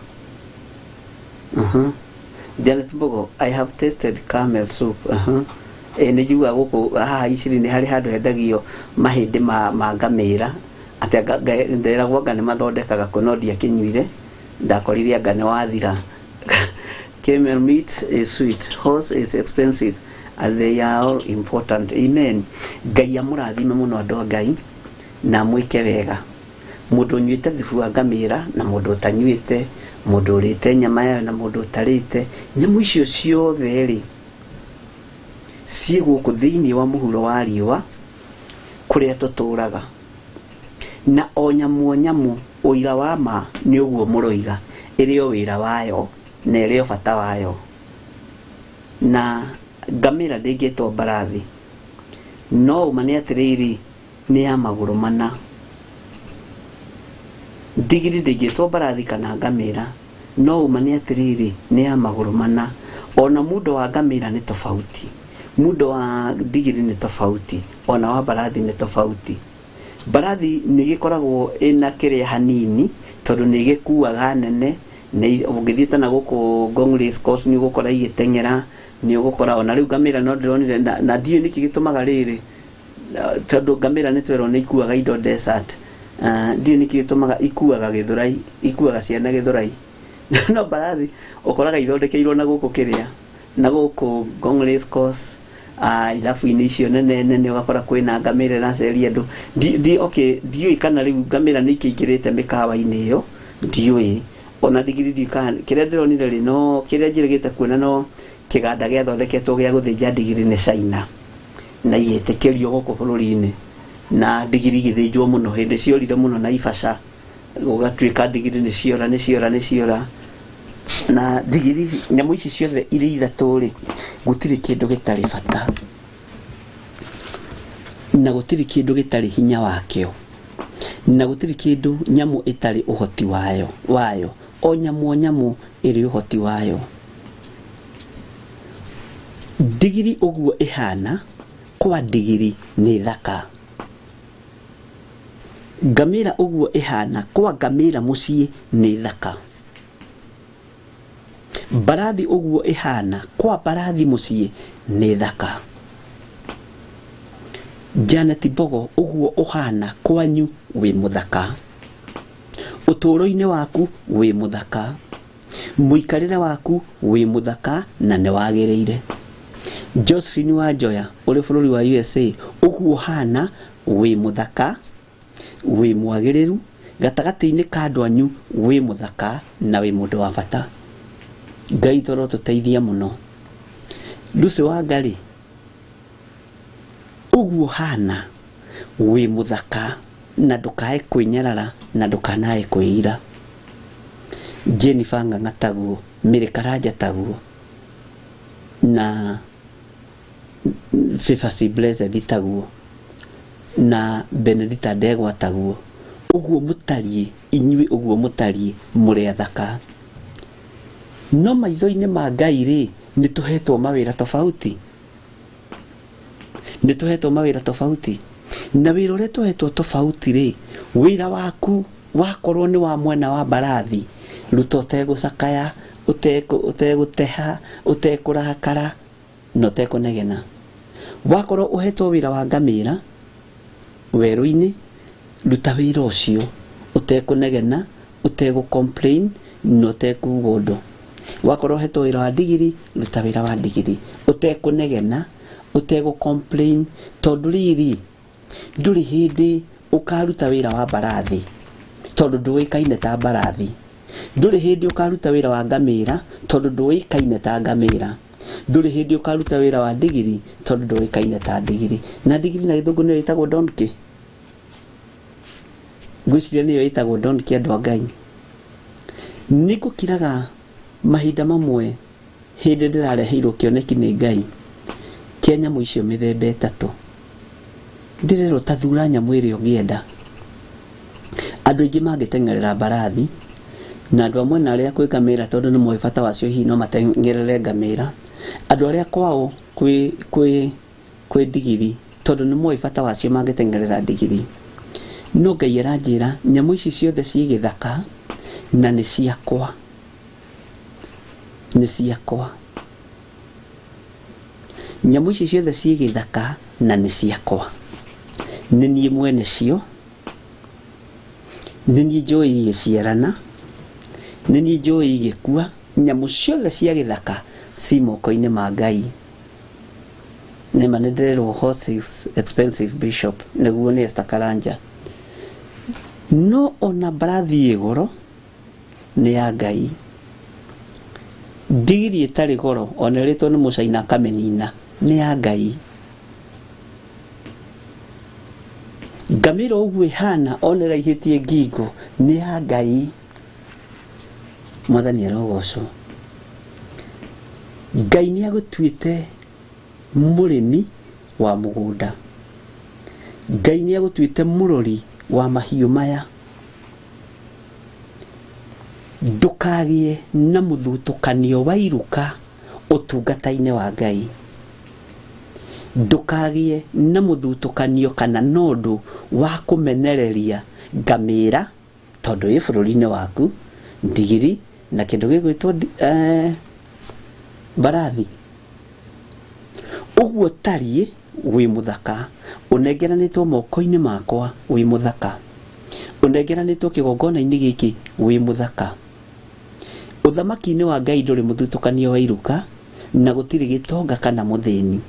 [SPEAKER 2] Janet Mbogo, I have tasted camel soup. Nĩ njiguaga gũkũ haha Iciri nĩ harĩ handũ hendagio mahĩndĩ ma ngamĩra atĩ nderagwo anga nĩ mathondekaga kũ, no ndiakĩnyuire, ndakorire anga nĩ wathira. Camel meat is sweet, horse is expensive, and they are all important. Amen. Ngai amũrathime mũno andũ a Ngai na mwĩke wega. Mũndũ ũnyuĩte thubu wa ngamĩra na mũndũ ũtanyuĩte, mũndũ ũrĩte nyama yayo na mũndũ ũtarĩte, nyamũ icio ciothe rĩ ciĩ gũkũ thĩinĩ wa mũhuro wa riũa kũrĩa tũtũraga. Na o nyamũ o nyamũ ũira wa ma nĩ ũguo mũroiga, ĩrĩ o wĩra wayo na ĩrĩ o bata wayo. Na ngamĩra ndĩngĩtwo mbarathi, no ũma nĩ atĩrĩrĩ, nĩ ya magũrũ mana. Ndigiri ndĩngĩtwo mbarathi kana ngamĩra, no ũma nĩ atĩrĩrĩ, nĩ ya magũrũ mana. Ona mundo wa ngamĩra nĩ tofauti, mundo wa ndigiri nĩ tofauti, ona wa mbarathi nĩ tofauti. Mbarathi nĩ ĩgĩkoragwo ĩna kĩrĩa hanini tondũ nĩ ĩgĩkuaga nene, nĩ ũngĩthiĩ ta na gũkũ Ngong Race Course nĩ ũgũkora igĩteng'era, nĩ ũgũkora ona rĩu ngamĩra no ndĩronire na ndiũĩ nĩkĩ gĩtũmaga rĩrĩ, tondũ ngamĩra nĩ twerwo nĩ ikuaga indo desert. Ndiũĩ nĩkĩ gĩtũmaga ikuaga gĩthũrai, ikuaga ciana gĩthũrai. No mbarathi ũkoraga ithondekeirwo na gũkũ kĩrĩa, na gũkũ Ngong Race Course, irabu-inĩ icio nene nene ũgakora kwĩna ngamĩra ĩraceria andũ. Okay, ndiũĩ kana rĩu ngamĩra nĩ ikĩingĩrĩte mĩkawa-inĩ ĩyo, ndiũĩ. Ona ndigiri ndiũĩ kana kĩrĩa ndĩronire rĩ, no kĩrĩa njĩrĩgĩte kuona no kĩganda gĩathondeketwo gĩa gũthĩnja ndigiri nĩ China, na igĩtĩkĩrio gũkũ bũrũri-inĩ, na ndigiri igĩthĩnjwo mũno hĩndĩ ciorire mũno Naivasha, gũgatuĩka ndigiri nĩ ciora, nĩ ciora, nĩ ciora. Na ndigiri ici, nyamũ ici ciothe irĩ ithatũ rĩ, gũtirĩ kĩndũ gĩtarĩ bata na gũtirĩ kĩndũ gĩtarĩ hinya wakĩo, na gũtirĩ kĩndũ nyamũ ĩtarĩ ũhoti wayo. O nyamũ o nyamũ ĩrĩ ũhoti wayo. Ndigiri ũguo ĩhana kwa ndigiri nĩ thaka. Ngamĩra ũguo ĩhana kwa ngamĩra mũciĩ nĩ thaka. Mbarathi ũguo ĩhana kwa mbarathi mũciĩ nĩ thaka. Janet Mbogo ũguo ũhana kwanyu wĩ mũthaka. Ũtũũro-inĩ waku wĩ mũthaka. Mũikarĩre waku wĩ mũthaka na nĩ wagĩrĩire. Josephine Wanjoya ũrĩ bũrũri wa USA ũguo ũhana wĩ mũthaka, wĩ mwagĩrĩru, gatagatĩ-inĩ ka andũ anyu wĩ mũthaka na wĩ mũndũ wa bata. Ngai toro tũteithia mũno. Lucy Wangari ũguo hana wĩ mũthaka na ndũkae kwĩnyarara na ndũkanae kwĩira. Jennifer Ng'ang'a taguo, Mary Karanja taguo, na Favor Blessed taguo, na Benedicta Ndegwa taguo. Ũguo mũtariĩ inyuĩ, ũguo mũtariĩ mũrĩ athaka. No maitho-inĩ ma Ngai rĩ, nĩ tũhetwo mawĩra tofauti. Nĩ tũhetwo mawĩra tofauti. Na wĩra ũrĩa tũhetwo tofauti rĩ, wĩra waku wakorwo nĩ wa mwena wa mbarathi, ruta ũtegũcakaya, ũtegũteha, ũtekũrakara na ũtekũnegena. Wakorwo ũhetwo wĩra wa ngamĩra werũ-inĩ, ruta wĩra ũcio ũtekũnegena, ũtegũ complain na ũtekuga ũndũ. Wakorwo ũhetwo wĩra wa ndigiri, ruta wĩra wa ndigiri ũtekũnegena, ũtegũ complain, tondũ rĩrĩ ndũrĩ hĩndĩ ũkaruta wĩra wa mbarathi tondũ ndũĩkaine ta mbarathi. Ndũrĩ hĩndĩ ũkaruta wĩra wa ngamĩra tondũ ndũĩkaine ta ngamĩra. Ndũrĩ hĩndĩ ũkaruta wĩra wa ndigiri tondũ ndũĩkaine ta ndigiri. Na ndigiri na gĩthũngũ nĩyo ĩtagwo donkey. Ngwĩciria nĩyo ĩtagwo donkey andũ a Ngai. Nĩ ngũkiraga mahinda mamwe hĩndĩ ndĩrareheirwo kĩoneki nĩ Ngai kĩa nyamũ icio mĩthemba ĩtatũ. Ndĩrerwo ta thura nyamũ ĩrĩa ũngĩenda. Andũ aingĩ mangĩteng'erera mbarathi, na andũ a mwena arĩa kwĩ ngamĩra tondũ nĩ moĩ bata wacio hihi no mateng'erere ngamĩra. Andũ arĩa kwao kwĩ ndigiri tondũ nĩ moĩ bata wacio mangĩteng'erera ndigiri. No Ngai aranjĩra nyamũ ici ciothe ciĩ gĩthaka na nĩ ciakwa. Nĩ ciakwa. Nyamũ ici ciothe ciĩ gĩthaka na nĩ ciakwa. Nĩ niĩ mwene cio, nĩ niĩ njũĩ igĩciarana, nĩ niĩ njũĩ igĩkua. Nyamũ ciothe cia gĩthaka ci moko-inĩ ma Ngai. Nĩma nĩ ndĩrerwo horse is expensive bishop, nĩguo nĩ Esther Karanja. No ona mbarathi ĩ goro nĩ ya Ngai. Ndigiri ĩtarĩ goro ona ĩrĩtwo nĩ mũcaina akamĩnina nĩ ya Ngai. Ngamĩra ũguo ĩhana ona ĩraihĩtie ngingo nĩ ya Ngai. Mwathani arogocwo. Ngai nĩ agũtuĩte mũrĩmi wa mũgũnda. Ngai nĩ agũtuĩte mũrori wa mahiũ maya. Ndũkagĩe na mũthutũkanio wa iruka ũtungata-inĩ wa Ngai. Ndũkagĩe na mũthutũkanio kana na ũndũ wa kũmenereria ngamĩra tondũ ĩ bũrũri-inĩ waku, ndigiri na kĩndũ gĩgwĩtwo mbarathi. Ũguo tariĩ wĩ mũthaka, ũnengeranĩtwo moko-inĩ makwa wĩ mũthaka, ũnengeranĩtwo kĩgongona-inĩ gĩkĩ wĩ mũthaka. Ũthamaki-inĩ wa Ngai ndũrĩ mũthutũkanio wa iruka na gũtirĩ gĩtonga kana mũthĩni.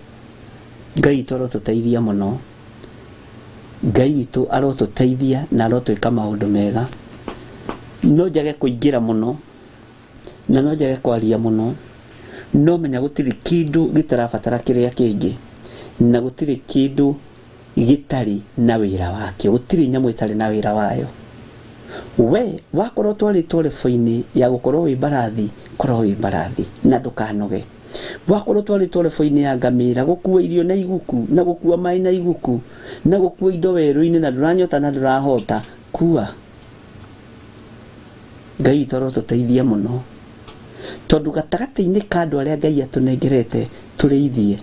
[SPEAKER 2] Ngai witũ arotũteithia mũno. Ngai witũ arotũteithia na arotwĩka maũndũ mega. No njage kũingĩra mũno na no njage kwaria mũno, no menya gũtirĩ kĩndũ gĩtarabatara kĩrĩa kĩngĩ na gũtirĩ kĩndũ gĩtarĩ na wĩra wakĩo. Gũtirĩ nyamũ ĩtarĩ na wĩra wayo. We wakorwo twarĩtwo rebo-inĩ ya gũkorwo wĩ mbarathi, korwo wĩ mbarathi na ndũkanoge. Wakorwo twarĩtwo rebo-inĩ ya ngamĩra, gũkua irio na iguku, na gũkua maĩ na iguku, na gũkua indo werũ-inĩ na ndũranyota na ndũrahota, kua. Ngai witũ arotũteithia mũno, tondũ gatagatĩ-inĩ ka andũ arĩa Ngai atũnengerete tũrĩithie,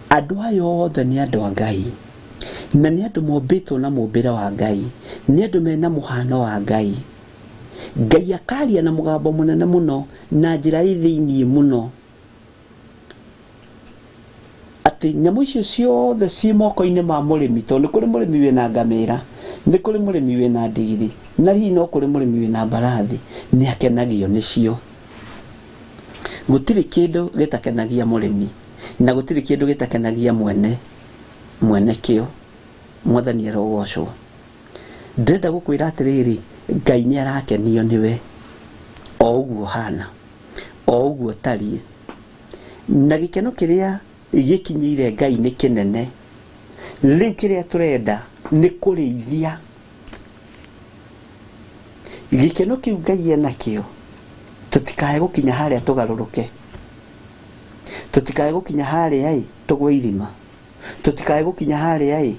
[SPEAKER 2] andũ aya othe nĩ andũ a Ngai na nĩ andũ mombĩtwo na mũmbĩre wa Ngai, nĩ andũ mena mũhano wa Ngai. Ngai akaria na mũgambo mũnene mũno na njĩra ĩ thĩiniĩ mũno atĩ nyamũ icio ciothe ciĩ moko-inĩ ma mũrĩmi, tondũ nĩ kũrĩ mũrĩmi wĩna ngamĩra, nĩ kũrĩ mũrĩmi wĩna ndigiri, na hihi no kũrĩ mũrĩmi wĩna mbarathi, nĩ akenagio nĩcio. Gũtirĩ kĩndũ gĩtakenagia mũrĩmi na gũtirĩ kĩndũ gĩtakenagia mwene mwene kĩo. Mwathani arogocwo. Ndĩrenda gũkwĩra atĩrĩrĩ, Ngai nĩ arakenio nĩwe o ũguo hana, o ũguo tariĩ, na gĩkeno kĩrĩa gĩkinyĩire Ngai nĩ kĩnene. Rĩu kĩrĩa tũrenda nĩ kũrĩithia gĩkeno kĩu Ngai enakĩo, tũtikae gũkinya harĩa tũgarũrũke, tũtikae gũkinya harĩa ĩ tũgwe irima, tũtikae gũkinya harĩa ĩ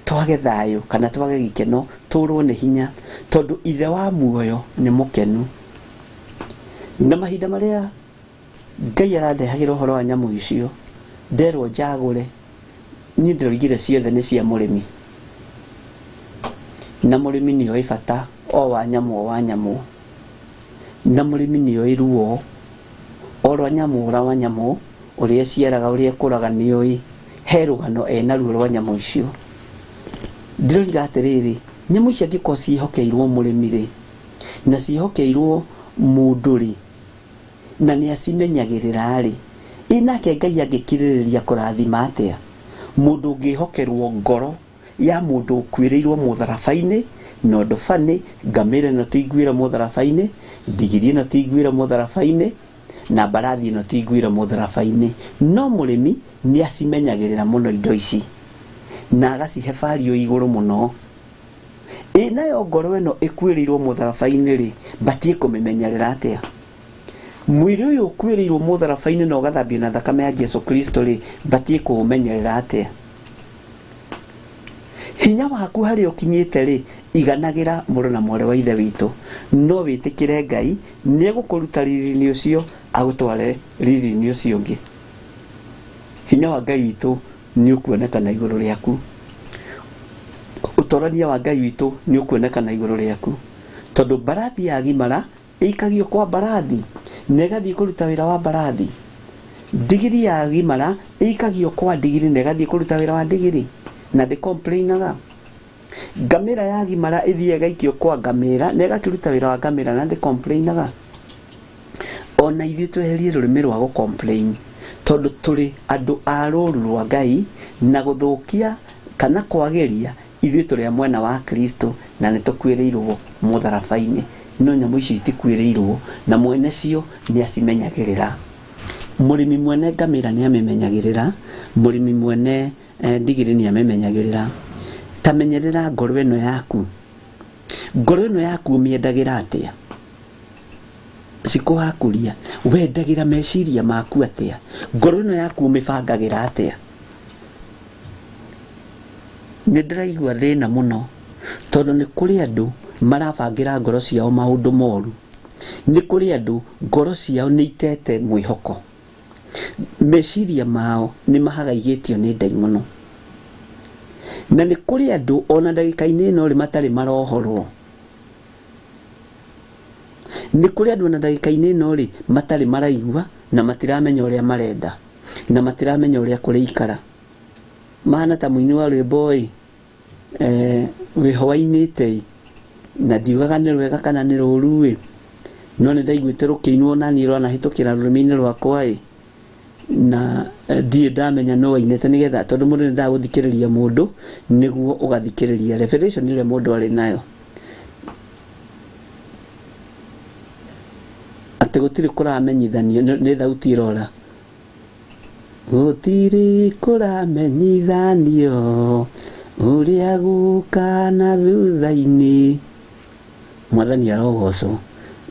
[SPEAKER 2] twage thayũ kana twage gĩkeno, tũrwo nĩ hinya, tondũ ithe wa muoyo nĩ mũkenu. Na mahinda marĩa Ngai arandehagĩra ũhoro wa nyamũ icio, nderwo njagũre, niĩ ndĩroigire ciothe nĩ cia mũrĩmi, na mũrĩmi nĩ oĩ bata o wa nyamũ o wa nyamũ, na mũrĩmi nĩ oĩ ruo o rwa nyamũ rwa nyamũ, ũrĩa ĩciaraga, ũrĩa ĩkũraga, nĩ oĩ he rũgano ena ruo rwa nyamũ icio. Ndĩroiga atĩrĩrĩ, nyamũ icio angĩkorwo ciĩhokeirwo mũrĩmi rĩ, na ciĩhokeirwo mũndũ rĩ, na nĩ acimenyagĩrĩra rĩ, ĩ nake Ngai angĩkirĩrĩria kũrathima atĩa mũndũ ũngĩhokerwo ngoro ya mũndũ ũkuĩrĩirwo mũtharaba-inĩ? Na ũndũ bani, ngamĩra ĩno ti nguĩre mũtharaba-inĩ, ndigiri ĩno ti nguĩre mũtharaba-inĩ, na mbarathi ĩno ti nguĩre mũtharaba-inĩ. No mũrĩmi nĩ acimenyagĩrĩra mũno indo ici na agacihe value igũrũ mũno. Ĩ nayo ngoro ĩno ĩkuĩrĩirwo mũtharaba-inĩ rĩ, batiĩ kũmĩmenyerera atĩa? Mwĩrĩ ũyũ ũkuĩrĩirwo mũtharaba-inĩ na ũgathambio na thakame ya Jesu Kristo rĩ, batiĩ kũũmenyerera atĩa? Hinya waku harĩa ũkinyĩte rĩ, iganagĩra mũrũ na mwarĩ wa ithe witũ, no wĩtĩkĩre Ngai nĩ egũkũruta riri-inĩ ũcio agũtware riri-inĩ ũcio ũngĩ. Hinya wa Ngai witũ nĩ ũkuonekana igũrũ rĩaku, ũtorania wa Ngai witũ nĩ ũkuonekana igũrũ rĩaku, tondũ mbarathi yagimara ĩikagio kwa mbarathi na ĩgathiĩ kũruta wĩra wa mbarathi. Ndigiri yagimara ĩikagio kwa ndigiri na ĩgathiĩ kũruta wĩra wa ndigiri na ndĩcomplainaga. Ngamĩra yagimara ĩthiĩ ĩgaikio kwa ngamĩra na ĩgakĩruta wĩra wa ngamĩra na ndĩcomplainaga. Ona ithuĩ tweherie rũrĩmĩ rwa gũcomplain, tondũ tũrĩ andũ a rũru rwa Ngai, na gũthũkia kana kwagĩria ithuĩ tũrĩ a mwena wa Kristo na nĩ tũkuĩrĩirwo mũtharaba-inĩ. No nyamũ ici itikuĩrĩirwo na mwene cio nĩ acimenyagĩrĩra. Mũrĩmi mwene ngamĩra nĩ amĩmenyagĩrĩra, mũrĩmi mwene ndigiri nĩ amĩmenyagĩrĩra. Ta menyerera ngoro ĩno yaku. Ngoro ĩno yaku ũmĩendagĩra atĩa? Cikũhakuria wendagĩra meciria maku atĩa? Ngoro ĩno yaku ũmĩbangagĩra atĩa? Nĩ ndĩraigua thĩna mũno, tondũ nĩ kũrĩ andũ marabangĩra ngoro ciao maũndũ moru. Nĩ kũrĩ andũ ngoro ciao nĩ itete mwĩhoko, meciria mao nĩ mahagaigĩtio nĩ ndaimono, na nĩ kũrĩ andũ ona ndagĩka-inĩ ĩno rĩ matarĩ marohorwo. Nĩ kũrĩ andũ ona ndagĩka-inĩ ĩno rĩ matarĩ maraigua na matiramenya ũrĩa marenda na matiramenya ũrĩa kũrĩikara. Mahana ta mũini wa rwĩmbo ĩ, wĩho wainĩte ĩ, na ndiugaga nĩ rwega kana nĩ rũru ĩ, no nĩ ndaiguĩte rũkĩinwo na niĩ rwanahĩtũkĩra rũrĩmĩ-inĩ rwakwa ĩ, na ndirĩ ndamenya no wainĩte, nĩgetha tondũ mũndũ nĩ endaga gũthikĩrĩria mũndũ nĩguo ũgathikĩrĩria revelation ĩrĩa mũndũ arĩ nayo, atĩ gũtirĩ kũramenyithanio nĩ thauti ĩrora, gũtirĩ kũramenyithanio ũrĩa gũkana thutha-inĩ. Mwathani arogocwo.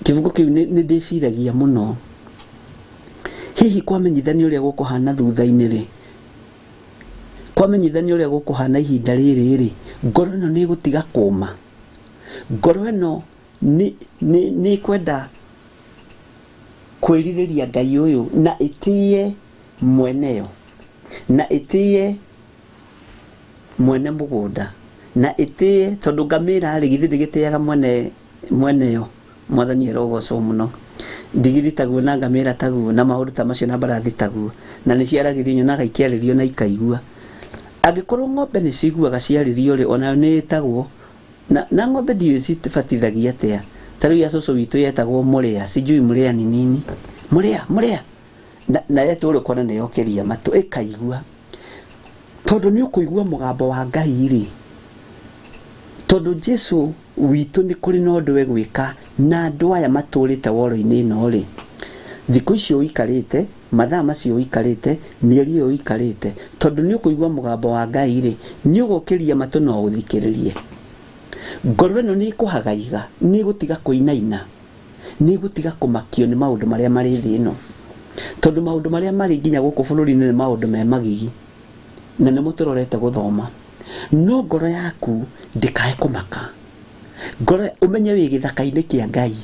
[SPEAKER 2] Kĩbungo kĩu nĩ ndĩciragia mũno, hihi kwamenyithanio ũrĩa gũkũhana thutha-inĩ rĩ, kwamenyithanio ũrĩa gũkũhana ihinda rĩrĩ rĩ, ngoro ĩno nĩ ĩgũtiga kũma, ngoro ĩno nĩ ĩkwenda kwĩrirĩria Ngai ũyũ na ĩtĩe mweneyo, na ĩtĩe mwene mũgũnda, na ĩtĩe, tondũ ngamĩra rĩ, githĩ ndĩgĩtĩaga mweneyo? Mwathani arogocwo mũno. Ndigiri taguo na ngamĩra taguo na maũndũ ta macio na mbarathi taguo, na nĩ ciaragĩrio, nyonaga ikĩarĩrio na ikaigua. Angĩkorwo ng'ombe nĩ ciguaga ciarĩrio rĩ, onayo nĩ ĩtagwo na ng'ombe ndiũĩ citibatithagia atĩa. Ta rĩu ya cũcũ witũ yetagwo mũrĩa, sijui mũrĩa ni nini, mũrĩa mũrĩa, na yetwo rĩ, ũkona nĩ yokĩria matũ ĩkaigua. Tondũ nĩ ũkũigua mũgambo wa Ngai rĩ, tondũ Jesu witũ nĩ kũrĩ na ũndũ egwĩka na andũ aya matũrĩte woro-inĩ ĩno rĩ, thikũ icio ũikarĩte, mathaa macio ũikarĩte, mĩeri ĩyo ũikarĩte, tondũ nĩ ũkũigua mũgambo wa Ngai rĩ, nĩ ũgũkĩria matũ na ũthikĩrĩrie. Ngoro ĩno nĩ ĩkũhagaiga, nĩ ĩgũtiga kũinaina, nĩ ĩgũtiga kũmakio nĩ maũndũ marĩa marĩ thĩ ĩno, tondũ maũndũ marĩa marĩ nginya gũkũ bũrũri-inĩ nĩ maũndũ me magigi, na nĩmo tũrorete gũthoma. No ngoro yaku ndĩkae kũmaka. Ngoro ũmenye wĩ gĩthaka-inĩ kĩa Ngai,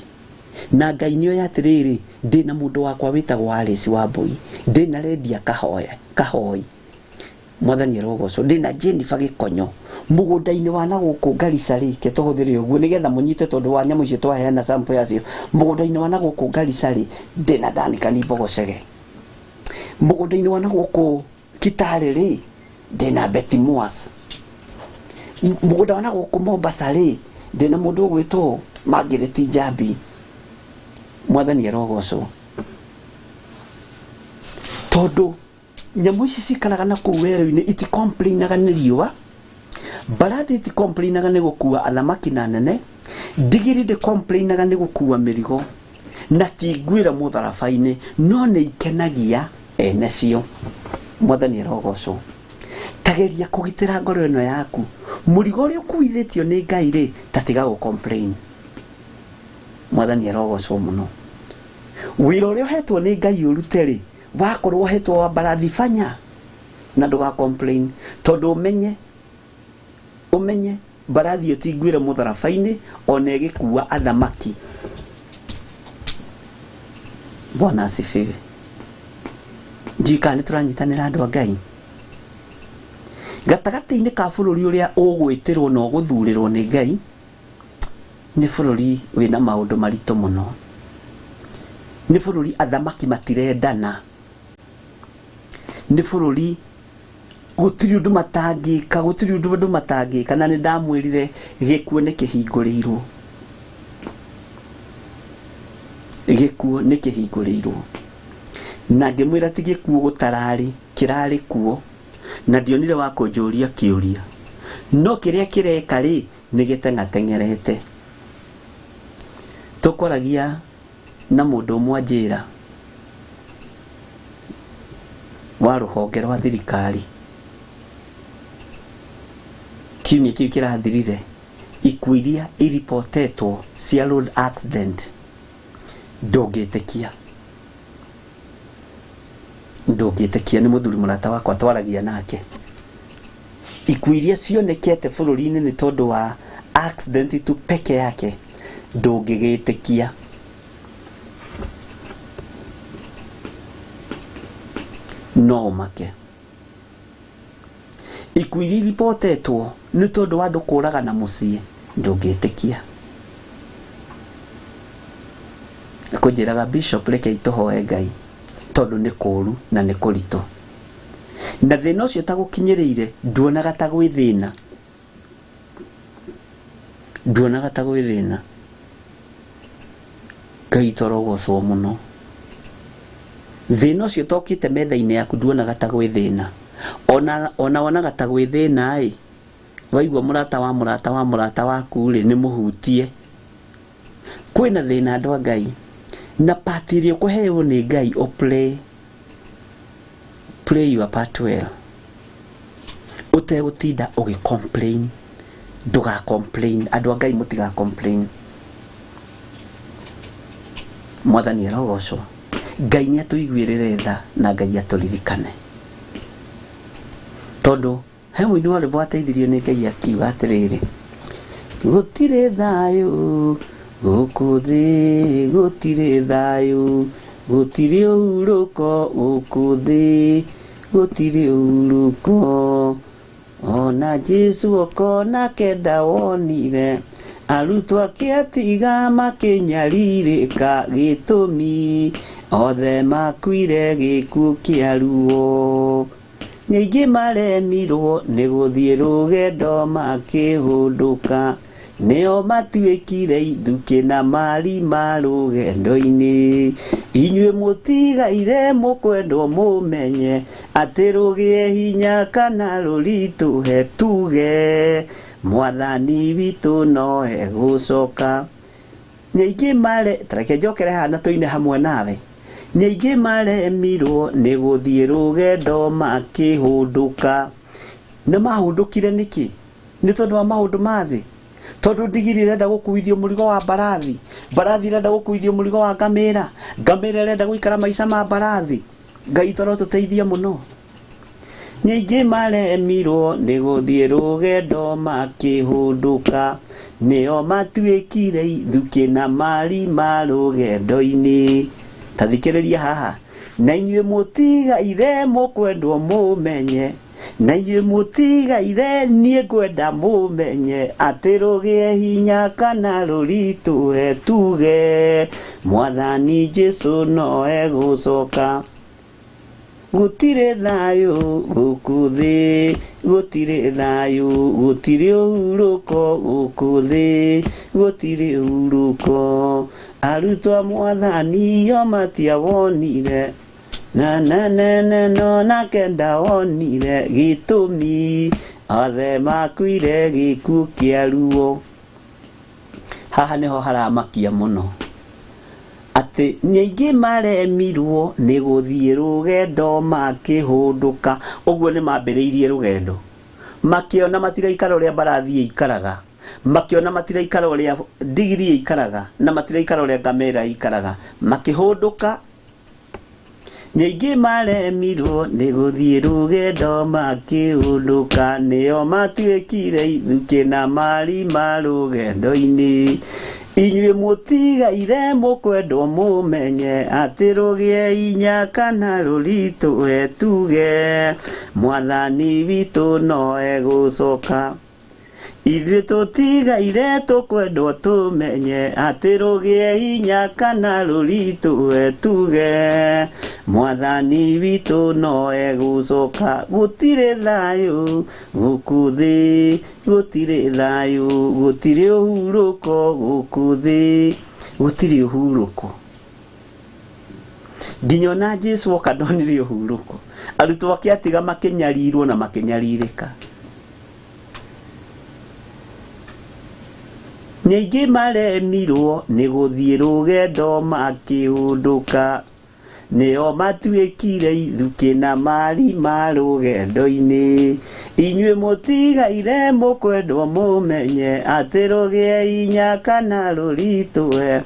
[SPEAKER 2] na Ngai nĩoĩ atĩrĩrĩ, ndĩna mũndũ wakwa wĩtagwo Alice Wambui, ndĩna Rendia Kahoi, Mwathani arogocwo, ndĩna Jennifer Gĩkonyo mũgũnda-inĩ wa na gũkũ Garissa rĩ, ke tũhũthĩre ũguo nĩgetha mũnyite, tondũ wa nyamũ icio twaheana sample yacio. Mũgũnda-inĩ wa na gũkũ Garissa rĩ, ndĩna Danica Mbogocege. Mũgũnda-inĩ wa na gũkũ Kitale rĩ, ndĩna Betty Moas. Mũgũnda wa na gũkũ Mombasa rĩ, ndĩna mũndũ ũgwĩtwo Margaret Njambi. Mwathani arogocwo. Tondũ nyamũ ici cikaraga na kũu werũ-inĩ iticomplainaga nĩ riũa, mbarathi iticomplainaga nĩ gũkua athamaki na nene, ndigiri ndĩcomplainaga nĩ gũkua mĩrigo, na ti ngwĩra mũtharaba-inĩ, no nĩ ikenagia ene cio. Mwathani arogocwo. Tageria kũgitĩra ngoro ĩno yaku. Mũrigo ũrĩa ũkuithĩtio nĩ Ngai rĩ, ta tiga gũ complain. Mwathani arogocwo mũno. Wĩra ũrĩa ũhetwo nĩ Ngai ũrute rĩ, wakorwo ũhetwo wa mbarathi banya, na ndũga complain, tondũ ũmenye mbarathi ĩyo ti ngwĩre mũtharaba-inĩ, ona ĩgĩkua athamaki. Bwana asifiwe. Ndiũĩ kana nĩ tũranyitanĩra andũ a Ngai. Gatagatĩ-inĩ ka bũrũri ũrĩa ũgwĩtĩrwo na ũgũthurĩrwo nĩ Ngai, nĩ bũrũri wĩna maũndũ maritũ mũno. Nĩ bũrũri athamaki matirendana. Nĩ bũrũri gũtirĩ ũndũ matangĩka, gũtirĩ ũndũ andũ matangĩka, na nĩ ndamwĩrire gĩkuũ nĩ kĩhingũrĩirwo. Gĩkuũ nĩ kĩhingũrĩirwo. Na ngĩmwĩra ti gĩkuũ gũtararĩ, kĩrarĩ kuo, na ndionire wa kũnjũria kĩũria. No kĩrĩa kĩreka rĩ, nĩ gĩteng'ateng'erete. Tũkwaragia na mũndũ ũmwe anjĩra wa rũhonge rwa thirikari kiumia kĩu kĩrathirire, ikuũ iria iripotetwo cia road accident ndũngĩtĩkia, ndũngĩtĩkia. Nĩ mũthuri mũrata wakwa twaragia nake, ikuũ iria cionekete bũrũri-inĩ nĩ tondũ wa accident tu peke yake, ndũngĩgĩtĩkia. No ũmake. Ikuũ iria iripotetwo nĩ tondũ wa andũ kũragana mũciĩ, ndũngĩtĩkia. Kũnjĩraga Bishop, reke tũhoe Ngai, tondũ nĩ kũũru na nĩ kũritũ, na thĩna ũcio ta gũkinyĩrĩire nduonaga ta gwĩ thĩna, nduonaga ta gwĩ thĩna. Ngai tũrogocwo mũno. Thĩna ũcio tokĩte metha-inĩ yaku nduonaga ta gwĩ thĩna, ona wonaga ta gwĩ thĩna ĩ, waigua mũrata wa mũrata wa mũrata waku rĩ, nĩ mũhutie. Kwĩna thĩna andũ a Ngai, na part ĩrĩa ũkũheo nĩ Ngai o play your part well, ũtegũtinda ũgĩ complain. Ndũga complain, andũ a Ngai, mũtiga complain. Mwathani arogocwo. Ngai nĩ atũiguĩrĩre tha na Ngai atũririkane, tondũ he mũini wa rwĩmbo wateithirio nĩ Ngai akiuga atĩrĩrĩ, gũtirĩ thayũ gũkũ thĩ, gũtirĩ thayũ, gũtirĩ ũhurũko gũkũ thĩ, gũtirĩ ũhurũko, ona Jesu okona kenda wonire Arutwo ake atiga makĩnyarirĩka gĩtũmi othe makuire gĩkuũ kĩa ruo. Ningĩ maremirwo nĩ gũthiĩ rũgendo makĩhũndũka, nĩo matuĩkire ithukĩ na marima rũgendo-inĩ. Inyuĩ mũtigaire mũkwendwo mũmenye atĩ rũgĩe hinya kana rũritũhe tuge mwathani witũ no egũcoka. Ningĩ mare tareke njokere haha na tũine hamwe nawe. Ningĩ maremirwo nĩ gũthiĩ rũgendo makĩhũndũka. Na mahũndũkire nĩkĩ? Nĩ tondũ wa maũndũ ma thĩ. Tondũ ndigiri ĩrenda gũkuithio mũrigo wa mbarathi, mbarathi ĩrenda gũkuithio mũrigo wa ngamĩra, ngamĩra ĩrenda gũikara maica ma mbarathi. Ngai toro tũteithie mũno. Ningĩ maremirwo nĩ gũthiĩ rũgendo makĩhũndũka, nĩo matuĩkire ithukĩ na marima rũgendo-inĩ. Ta thikĩrĩria haha. Na inyuĩ mũtigaire mũkwendwo mũmenye, na inyuĩ mũtigaire niĩ ngwenda mũmenye atĩ rũgĩe hinya kana rũritũhe tuge mwathani Jesũ no egũcoka. Gũtirĩ thayũ gũkũ thĩ, gũtirĩ thayũ, gũtirĩ ũhurũko gũkũ thĩ, gũtirĩ ũhurũko. Arutwo a mwathani o matiawonire, na na na na no nake ndawonire gĩtũmi othe makuire gĩkuũ kĩa ruo. Haha nĩho haramakia mũno atĩ ningĩ maremirwo nĩ gũthiĩ rũgendo makĩhũndũka. Ũguo nĩ mambĩrĩirie rũgendo, makĩona matiraikara ũrĩa mbarathi ĩikaraga, makĩona matiraikara ũrĩa ndigiri ĩikaraga, na matiraikara ũrĩa ngamĩra ĩikaraga, makĩhũndũka. Ningĩ maremirwo nĩ gũthiĩ rũgendo makĩhũndũka, nĩo matuĩkire ithukĩ na marima rũgendo-inĩ. Inyuĩ mũtigaire mũkwendwo mũmenye atĩ rũgĩe hinya kana rũritũhe tuge mwathani witũ no egũcoka. Ithuĩ tũtigaire tũkwendwo tũmenye atĩ rũgĩe hinya kana rũritũhe tuge mwathani witũ no egũcoka. Gũtirĩ thayũ gũkũ thĩ, gũtirĩ thayũ, gũtirĩ ũhurũko gũkũ thĩ, gũtirĩ ũhurũko. Nginya ona Jesũ oka ndonire ũhurũko. Arutwo ake atiga makĩnyarirwo na makĩnyarirĩka. Ningĩ maremirwo nĩ gũthiĩ rũgendo makĩhũndũka, nĩo matuĩkire ithukĩ na marima rũgendo-inĩ. Inyuĩ mũtigaire mũkwendwo mũmenye atĩ rũgĩe hinya kana rũritũhe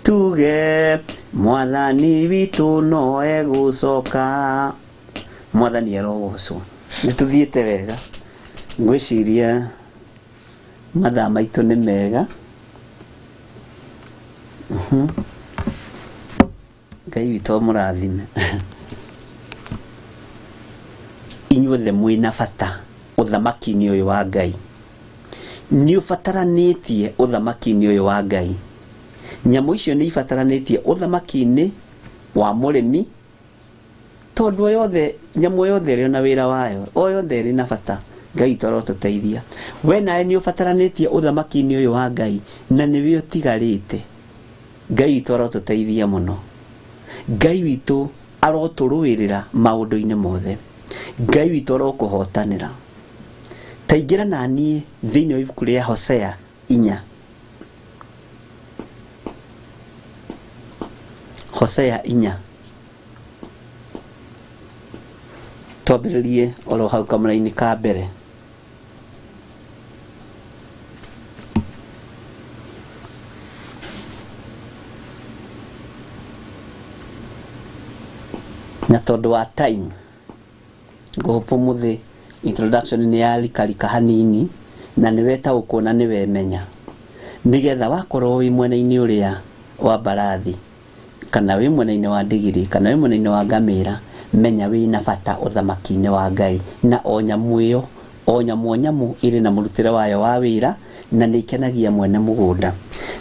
[SPEAKER 2] tuge mwathani witũ no egũcoka. Mwathani arogocwo. Nĩ tũthiĩte wega, ngwĩciria mathaa maitũ nĩ mega. Ngai witũ amũrathime. Inyuothe mwĩna bata ũthamaki-inĩ ũyũ wa Ngai. Nĩ ũbataranĩtie ũthamaki-inĩ ũyũ wa Ngai. Nyamũ icio nĩ ibataranĩtie ũthamaki-inĩ wa mũrĩmi, tondũ o yothe nyamũ yothe ĩrĩ na wĩra wayo, o yothe ĩrĩ na bata. Ngai witũ arotũteithia. We nawe nĩ ũbataranĩtie ũthamaki-inĩ ũyũ wa Ngai na nĩwe ũtigarĩte. Ngai witũ arotũteithia mũno. Ngai witũ arotũrũĩrĩra maũndũ-inĩ mothe. Ngai witũ arokũhotanĩra. Ta ingĩra na niĩ thĩinĩ wa ibuku rĩa Hosea 4. Hosea 4. Twambĩrĩrie oro hau kamũra-inĩ ka mbere. Na tondũ wa time ngũhũpũ mũthĩ introduction nĩ yarikarika hanini na nĩ wetaũkwo na nĩ wemenya, nĩgetha wakorwo wĩ mwena-inĩ ũrĩa wa mbarathi kana wĩ mwena-inĩ wa ndigiri kana wĩ mwena-inĩ wa ngamĩra, menya wĩna bata ũthamaki-inĩ wa Ngai. Na o nyamũ ĩyo, o nyamũ o nyamũ ĩrĩ na mũrutĩre wayo wa wĩra na nĩ ikenagia mwene mũgũnda.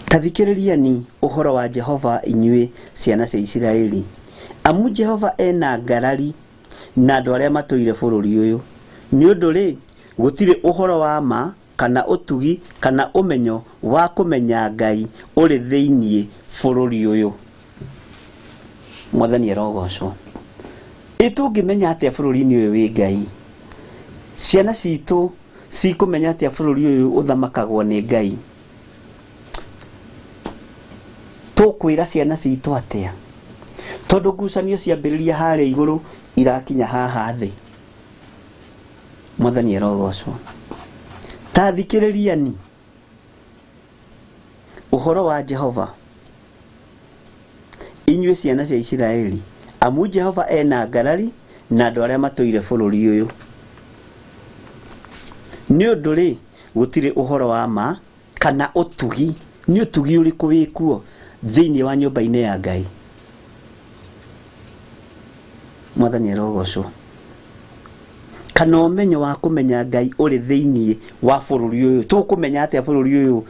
[SPEAKER 2] Ta thikĩrĩriani ũhoro wa Jehova inyuĩ ciana cia Isiraeli, amu Jehova ena ngarari na andũ arĩa matũire bũrũri ũyũ. Nĩ ũndũ rĩ, gũtirĩ ũhoro wa ma kana ũtugi kana ũmenyo wa kũmenya Ngai ũrĩ thĩinĩ bũrũri ũyũ. Mwathani arogocwo. Ĩ tũngĩmenya atĩa bũrũri-inĩ ũyũ wĩ Ngai? Ciana citũ cikũmenya atĩa bũrũri ũyũ ũthamakagwo nĩ Ngai? Tũkwĩra ciana citũ atĩa? Tondũ ngucanio ciambĩrĩria harĩa igũrũ irakinya haha thĩ. Mwathani arogocwo. Ta thikĩrĩriani ũhoro wa Jehova inyuĩ ciana cia Isiraeli, amu Jehova ena ngarari na andũ arĩa matũire bũrũri ũyũ. Nĩ ũndũ rĩ, gũtirĩ ũhoro wa ma kana ũtugi. Nĩ ũtugi ũrĩkũ wĩkuo thĩinĩ wa nyũmba-inĩ ya Ngai? Mwathani arogocwo. Kana ũmenyo wa kũmenya Ngai ũrĩ thĩinĩ wa bũrũri ũyũ. Tũkũmenya atĩa bũrũri ũyũ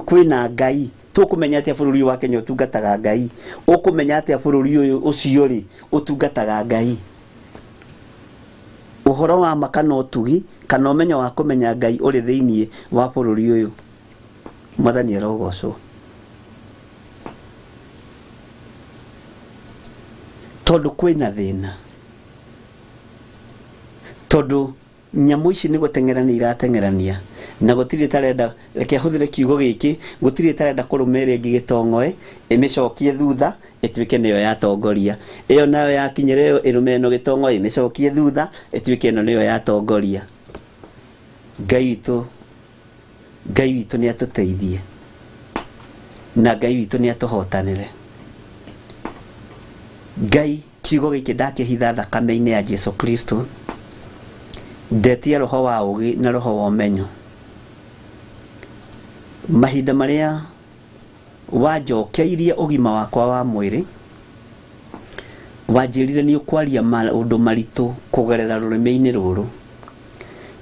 [SPEAKER 2] kwĩna Ngai? Tũkũmenya atĩa bũrũri ũyũ wa Kenya ũtungataga Ngai? Ũkũmenya atĩa bũrũri ũyũ ũcio rĩ ũtungataga Ngai? Ũhoro wa ma kana ũtugi kana ũmenyo wa kũmenya Ngai ũrĩ thĩinĩ wa bũrũri ũyũ. Mwathani arogocwo. Tondũ kwĩna thĩna, tondũ nyamũ ici nĩ gũteng'erania irateng'erania, na gũtirĩ tarenda, reke hũthĩre kiugo gĩkĩ, gũtirĩ tarenda kũrũma ĩrĩa ĩngĩ gĩtong'oe, ĩmĩcokie thutha, ĩtuĩke nĩyo yatongoria. Ĩyo nayo yakinyĩra ĩyo ĩrũme ĩno gĩtong'oe, ĩmĩcokie thutha, ĩtuĩke ĩno nĩyo yatongoria. Ngai witũ nĩ atũteithie, na Ngai witũ nĩ atũhotanĩre. Ngai kiugo gĩkĩ ndakĩhitha thakame-inĩ ya Jesu Kristo, ndetia roho wa ũgĩ na roho wa ũmenyo. Mahinda marĩa wanjokeirie ũgima wakwa wa mwĩrĩ, wanjĩrire nĩ ũkwaria maũndũ maritũ kũgerera rũrĩmĩ-inĩ rũrũ,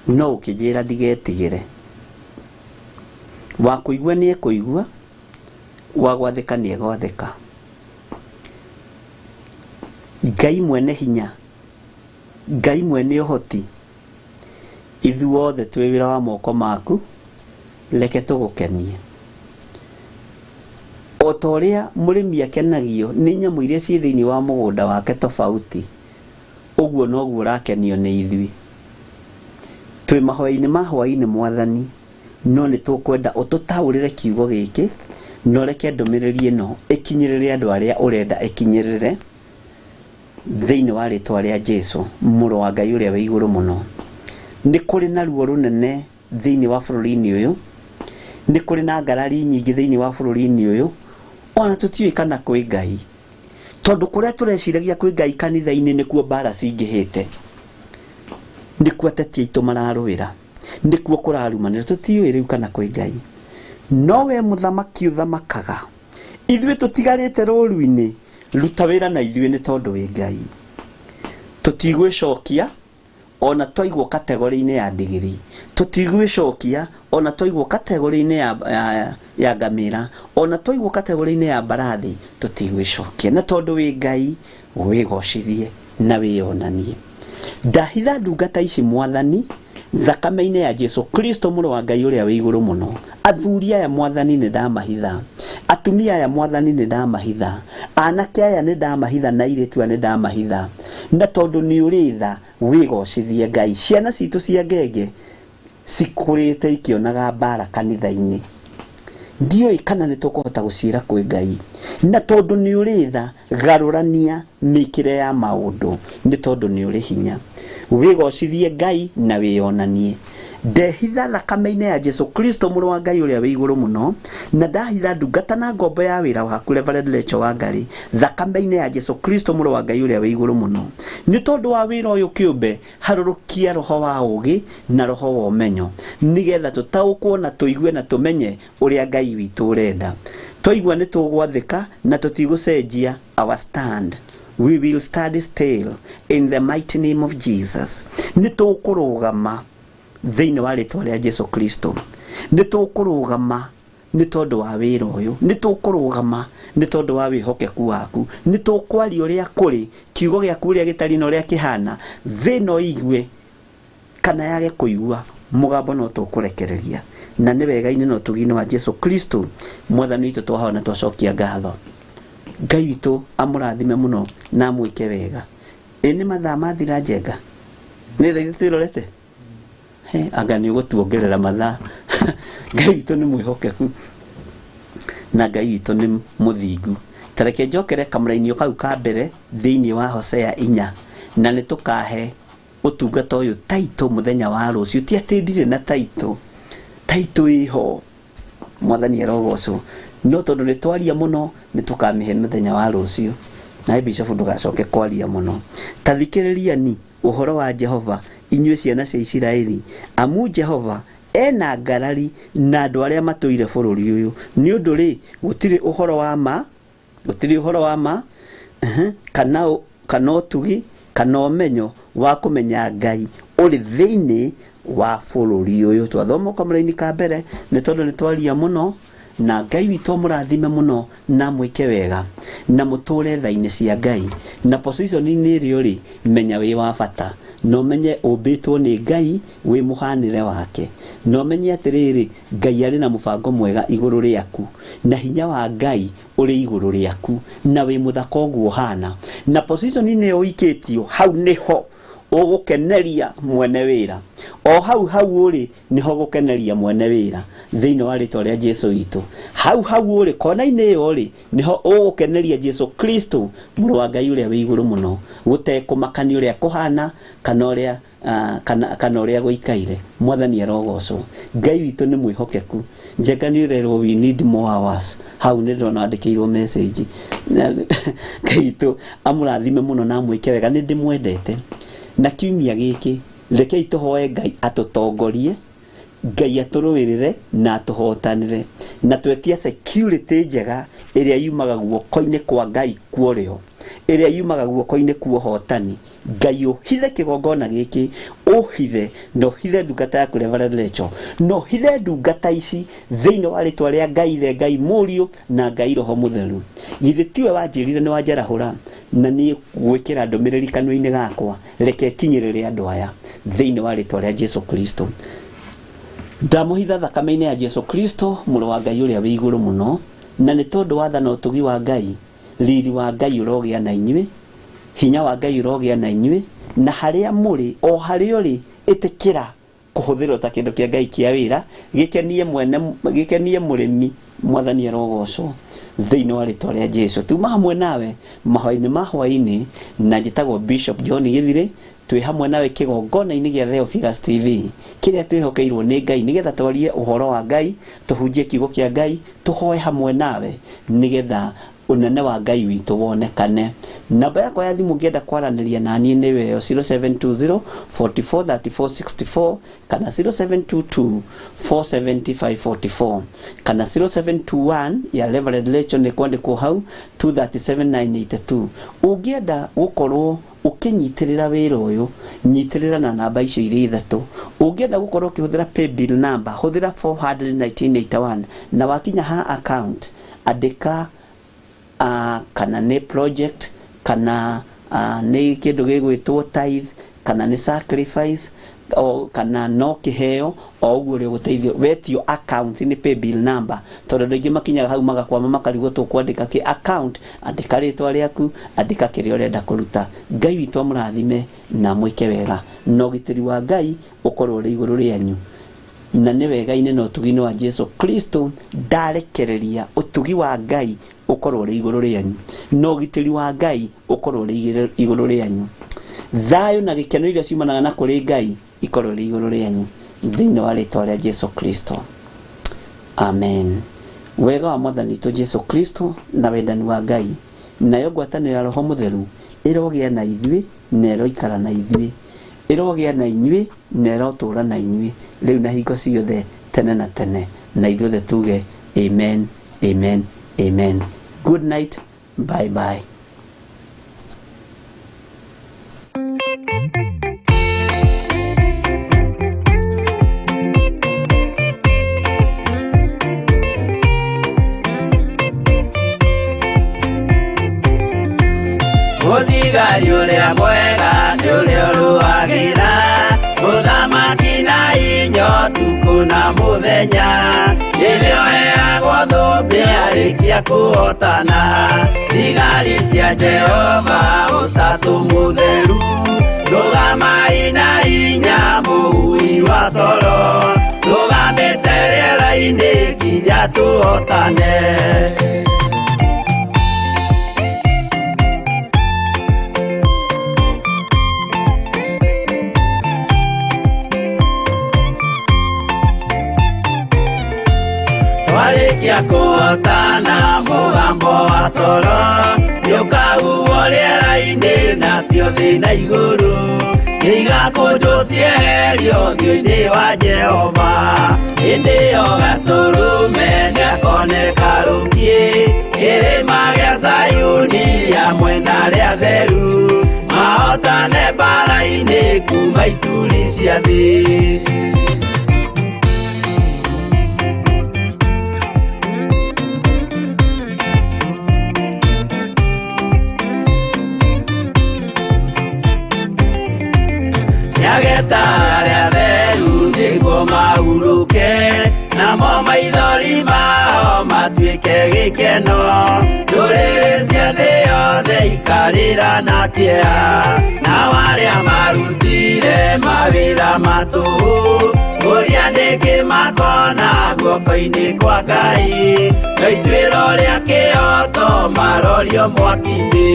[SPEAKER 2] no ũkĩnjĩra ndigetigĩre. Wa kũigua nĩ ekũigua, wa gwathĩka nĩ egwathĩka. Ngai mwene hinya, Ngai mwene ũhoti, ithuothe twĩ wĩra wa moko maku, reke tũgũkenie. O ta ũrĩa mũrĩmi akenagio nĩ nyamũ iria ciĩ thĩinĩ wa mũgũnda wake tofauti, ũguo noguo ũrakenio nĩ ithuĩ. Twĩ mahoya-inĩ ma hwaĩ-inĩ Mwathani, no nĩ tũkwenda ũtũtaũrĩre kiugo gĩkĩ, na ũreke ndũmĩrĩri ĩno ĩkinyĩrĩre andũ arĩa ũrenda ĩkinyĩrĩre thĩinĩ wa rĩtwa rĩa Jesu, mũrũ wa Ngai ũrĩa wĩ igũrũ mũno. Nĩ kũrĩ na ruo rũnene thĩinĩ wa bũrũri-inĩ ũyũ, nĩ kũrĩ na ngarari nyingĩ thĩinĩ wa bũrũri-inĩ ũyũ, ona tũtiũĩ kana kwĩ Ngai. Tondũ kũrĩa tũreciragia kwĩ Ngai kanitha-inĩ nĩkuo mbara cingĩhĩte, nĩkuo ateti aitũ mararũĩra, nĩkuo kũrarumanĩra, tũtiũĩ rĩu kana kwĩ Ngai. No we mũthamaki ũthamakaga, ithuĩ tũtigarĩte rũru-inĩ, ruta wĩra na ithuĩ nĩ tondũ wĩ Ngai. Tũtigwĩcokia ona twaigwo kategori-inĩ ya ndigiri, tũtigwĩcokia ona twaigwo kategori-inĩ ya ngamĩra, ona twaigwo kategori-inĩ ya mbarathi, tũtigwĩcokia. Na tondũ wĩ Ngai, wĩgocithie na wĩyonanie. Ndahitha ndungata ici Mwathani thakame-inĩ ya Jesu Kristo mũrũ wa Ngai ũrĩa wĩ igũrũ mũno. Athuri aya Mwathani nĩ ndamahitha, atumia aya Mwathani nĩ ndamahitha, anake aya nĩ ndamahitha na airĩtu aya nĩ ndamahitha. Na tondũ nĩ ũrĩ tha, wĩgocithie Ngai. Ciana citũ cia ngenge cikũrĩte ikĩonaga mbara kanitha-inĩ, ndiũĩ kana nĩ tũkũhota gũciĩra kwĩ Ngai. Na tondũ nĩ ũrĩ tha, garũrania mĩkĩre ya maũndũ, nĩ tondũ nĩ ũrĩ hinya. Wĩgocithie Ngai na wĩyonanie. Ndehitha thakame-inĩ ya Jesu Kristo mũrũ wa Ngai ũrĩa wĩ igũrũ mũno, na ndahitha ndungata na ngombo ya wĩra waku Reverend Rachel Wangari thakame-inĩ ya Jesu Kristo mũrũ wa Ngai ũrĩa wĩ igũrũ mũno. Nĩ tondũ wa wĩra ũyũ kĩũmbe, harũrũkia roho wa ũgĩ na roho wa ũmenyo, nĩgetha tũtaũkwo na tũigue na tũmenye ũrĩa Ngai witũ ũrenda. Twaigua nĩ tũgwathĩka na tũtigũcenjia our stand. We will stand still in the mighty name of Jesus. Nĩ tũkũrũgama thĩinĩ wa rĩtwa rĩa Jesu Kristo. Nĩ tũkũrũgama nĩ tondũ wa wĩra ũyũ, nĩ tũkũrũgama nĩ tondũ wa wĩhokeku waku, nĩ tũkwaria ũrĩa kũrĩ, kiugo gĩaku ũrĩa gĩtariĩ na ũrĩa kĩhana, thĩ no igue kana yage kũigua, mũgambo no tũkũrekereria. Na nĩ wega-inĩ na ũtugi-inĩ wa Jesu Kristo mwathani witũ twahoya na twacokia ngatho. Ngai witũ amũrathime mũno na amwĩke wega. Ĩ nĩ mathaa mathira njenga, nĩ thaa ithatũ irorete? He, anga nĩ ũgũtuongerera mathaa. Ngai witũ nĩ mwĩhokeku na Ngai witũ nĩ mũthingu. Ta reke njokere kamũrainio kau ka mbere thĩinĩ wa Hosea 4, na nĩ tũkahe ũtungata ũyũ taitũ mũthenya wa rũciũ. Ti atĩ ndirĩ na taitũ, taitũ ĩho, mwathani arogocwo, no tondũ nĩ twaria mũno nĩ tũkamĩhe mũthenya wa rũciũ. Nawe Bishop ndũgacoke kwaria mũno. Ta thikĩrĩriani ũhoro wa Jehova inyuĩ ciana cia Isiraeli, amu Jehova ena ngarari na andũ arĩa matũire bũrũri ũyũ. Nĩ ũndũ rĩ, gũtirĩ ũhoro wa ma, gũtirĩ ũhoro wa ma, kana ũtugi kana ũmenyo wa kũmenya Ngai ũrĩ thĩinĩ wa bũrũri ũyũ. Twathoma kamũraini ka mbere nĩ tondũ nĩ twaria mũno, na Ngai witũ amũrathime mũno na amwĩke wega na mũtũre tha-inĩ cia Ngai. Na position-inĩ ĩrĩa ũrĩ, menya wĩ wa bata, na ũmenye ũmbĩtwo nĩ Ngai wĩ mũhanĩre wake, na ũmenye atĩrĩrĩ, Ngai arĩ na mũbango mwega igũrũ rĩaku, na hinya wa Ngai ũrĩ igũrũ rĩaku, na wĩ mũthaka ũguo ũhana. Na position-inĩ ĩyo ũikĩtio, hau nĩho ũgũkeneria mwene wĩra. O hau hau ũrĩ nĩho ũgũkeneria mwene wĩra thĩinĩ wa rĩtwa rĩa Jesu witũ. Hau hau ũrĩ kona-inĩ ĩyo ũrĩ nĩho ũgũkeneria Jesu Kristo mũrũ wa Ngai ũrĩa wĩ igũrũ mũno, gũtekũmakania ũrĩa kũhana kana ũrĩa kana ũrĩa gũikaire. Mwathani arogocwo. Ngai witũ nĩ mwĩhokeku. Njenga nĩ ũrerwo we need more hours. Hau nĩ ndĩrona andĩkĩirwo message. Ngai witũ amũrathime mũno na amwĩke wega. Nĩ ndĩmwendete. Na kiumia gĩkĩ rekei tũhoe Ngai atũtongorie, Ngai atũrũĩrĩre na atũhotanĩre, na twetie security njega ĩrĩa yumaga guoko-inĩ kwa Ngai kuorĩo, ĩrĩa yumaga guoko-inĩ kwa ũhotani. Ngai ũhithe kĩgongona gĩkĩ, ũhithe na ũhithe ndungata yaku Reverend Rachel, na ũhithe ndungata ici thĩinĩ wa rĩtwa rĩa Ngai Ithe, Ngai Mũriũ na Ngai Roho Mũtheru. Githĩ tiwe wanjĩrire nĩ wanjarahũra na niĩ gwĩkĩra ndũmĩrĩri kanua-inĩ gakwa, reke ĩkinyĩrĩre andũ aya thĩinĩ wa rĩtwa rĩa Jesu Kristo. Ndamũhitha thakame-inĩ ya Jesu Kristo mũrũ wa Ngai ũrĩa wĩ igũrũ mũno, na nĩ tondũ wa tha na ũtugi wa Ngai, riri wa Ngai ũrogĩa na inyuĩ, hinya wa Ngai ũrogĩa na inyuĩ, na harĩa mũrĩ, o harĩa ũrĩ, ĩtĩkĩra kũhũthĩrwo ta kĩndũ kĩa Ngai kĩa wĩra, gĩkenie mwene, gĩkenie mũrĩmi. Mwathani arogocwo thĩinĩ wa rĩtwa rĩa Jesu. Tuma hamwe nawe mahoya-inĩ ma hwaĩ-inĩ, na njĩtagwo Bishop John Gĩthirĩ. Twĩ hamwe nawe kĩgongona-inĩ gĩa Theophilus TV kĩrĩa twĩhokeirwo nĩ Ngai nĩgetha twarie ũhoro wa Ngai, tũhunjie kiugo kĩa Ngai, tũhoe hamwe nawe nĩgetha ũnene wa Ngai witũ wonekane. Namba yakwa ya thimũ ũngĩenda kwaranĩria na niĩ nĩyo ĩyo 0720 44 34 64 kana 0722 475 44 kana 0721 ya Reverend Rachel nĩ kwandĩkwo hau 237982. Ũngĩenda gũkorwo ũkĩnyitĩrĩra wĩra ũyũ, nyitĩrĩra na namba icio irĩ ithatũ. Ũngĩenda gũkorwo ũkĩhũthĩra paybill number, hũthĩra 41981, na wakinya ha account andĩka kana nĩ project, kana nĩ kĩndũ gĩgwĩtwo tithe, kana nĩ sacrifice, o kana no kĩheo, o ũguo ũrĩa ũgũteithio. Wetio account nĩ paybill number, tondũ andũ aingĩ makinyaga hau magakwama makarigwo tũkwandĩka kĩ account. Andĩka rĩtwa rĩaku, andĩka kĩrĩa ũrenda kũruta. Ngai witũ amũrathime na amwĩke wega, na ũgitĩri wa Ngai ũkorwo ũrĩ igũrũ rĩanyu. Na nĩ wega-inĩ na ũtugi-inĩ wa Jesu Kristo ndarekereria ũtugi wa Ngai ũkorwo ũrĩ igũrũ rĩanyu, na ũgitĩri wa Ngai ũkorwo ũrĩ igũrũ rĩanyu. Thayũ na gĩkeno iria ciumanaga na kũrĩ Ngai ikorwo irĩ igũrũ rĩanyu thĩinĩ wa rĩtwa rĩa Jesu Kristo. Amen. Wega wa Mwathani witũ Jesu Kristo na wendani wa Ngai nayo ngwatanĩro ya Roho Mũtheru ĩrogĩa na ithuĩ na ĩroikara na ithuĩ, ĩrogĩa na inyuĩ na ĩrotũũra na inyuĩ rĩu na hingo ciothe tene na tene, na ithuothe tuge amen, amen, amen. Good night, bye bye.
[SPEAKER 1] Mũthigari ũrĩa mwega nĩ ũrĩa ũrũagĩra mũthamaki na inya ũtukũ na mũthenya nĩwe ũheagwo thũmbĩ arĩkia kũhotana thigari cia Jehova ũtatũ mũtheru rũgamai na inya mũhui wa coro rũgamĩte rĩera-inĩ nginya tũhotane. Twarĩkia kũhotana mũgambo wa coro nĩũkahuhwo rĩera-inĩ nacio thĩ na igũrũ nĩigakũnjwo cieherio ũthiũ-inĩ wa Jehova hĩndĩ ĩyo Gatũrũme nĩakoneka rũngiĩ kĩrĩma gĩa Zayuni hamwe na arĩa atheru mahotane mbaara-inĩ kuma ituri cia thĩ. Nĩageta arĩa atheru nĩguo mahurũke namo maithori mao matuĩke gĩkeno ndũrĩrĩ cia thĩ yothe ikarĩra na kĩeha nao arĩa marutire mawĩra ma tũhũ kũrĩa nĩkĩ makona guoko-inĩ kwa Ngai na ituĩro rĩa kĩhooto marorio mwaki-inĩ.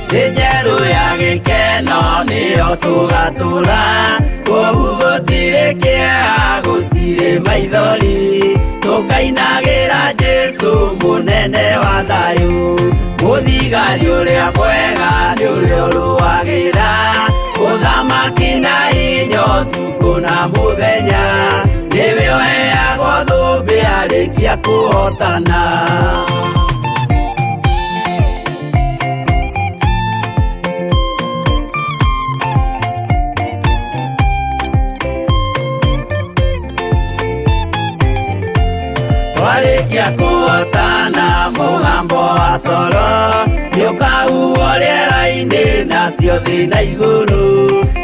[SPEAKER 1] Thĩ njerũ ya gĩkeno nĩyo tũgatũra kũu gũtirĩ kĩeha gũtirĩ maithori tũkainagĩra Jesũ mũnene wa thayũ mũthigari ũrĩa mwega nĩ ũrĩa ũrũagĩra mũthamaki na inya ũtukũ na mũthenya nĩwe ũheagwo thũmbĩ arĩkia kũhotana. Twarĩkia kũhotana mũgambo wa coro nĩũkahuhwo rĩera-inĩ nacio thĩ na igũrũ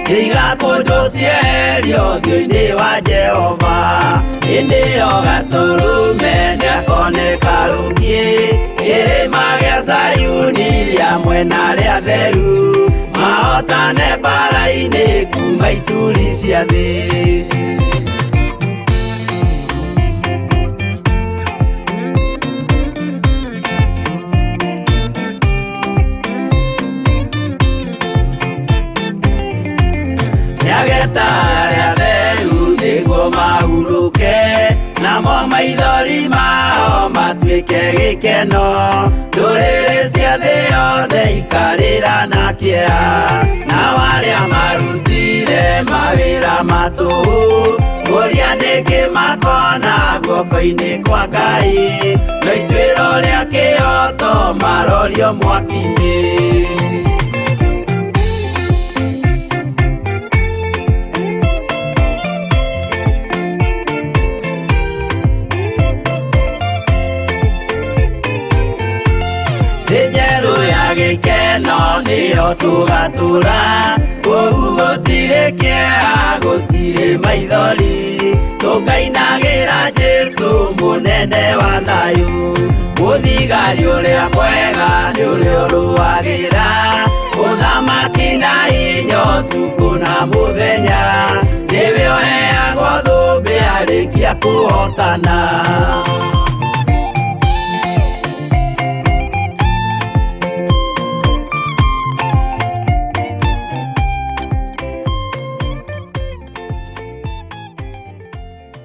[SPEAKER 1] nĩigakũnjwo cieherio ũthiũ-inĩ wa Jehova hĩndĩ ĩyo Gatũrũme nĩakoneka rũngiĩ kĩrĩma gĩa Zayuni hamwe na arĩa atheru mahotane mbaara-inĩ kuma ituri cia thĩ. Nĩageta arĩa atheru nĩguo mahurũke namo maithori mao matuĩke gĩkeno ndũrĩrĩ cia thĩ yothe ikarĩra na kĩeha nao arĩa marutire mawĩra ma tũhũ kũrĩa nĩkĩ makona guoko-inĩ kwa Ngai na ituĩro rĩa kĩhooto marorio mwaki-inĩ. Thĩ njerũ ya gĩkeno nĩyo tũgatũra kũu gũtirĩ kĩeha gũtirĩ maithori tũkainagĩra Jesũ mũnene wa thayũ mũthigari ũrĩa mwega nĩ ũrĩa ũrũagĩra mũthamaki na inya ũtukũ na mũthenya nĩwe ũheagwo thũmbĩ arĩkia kũhotana.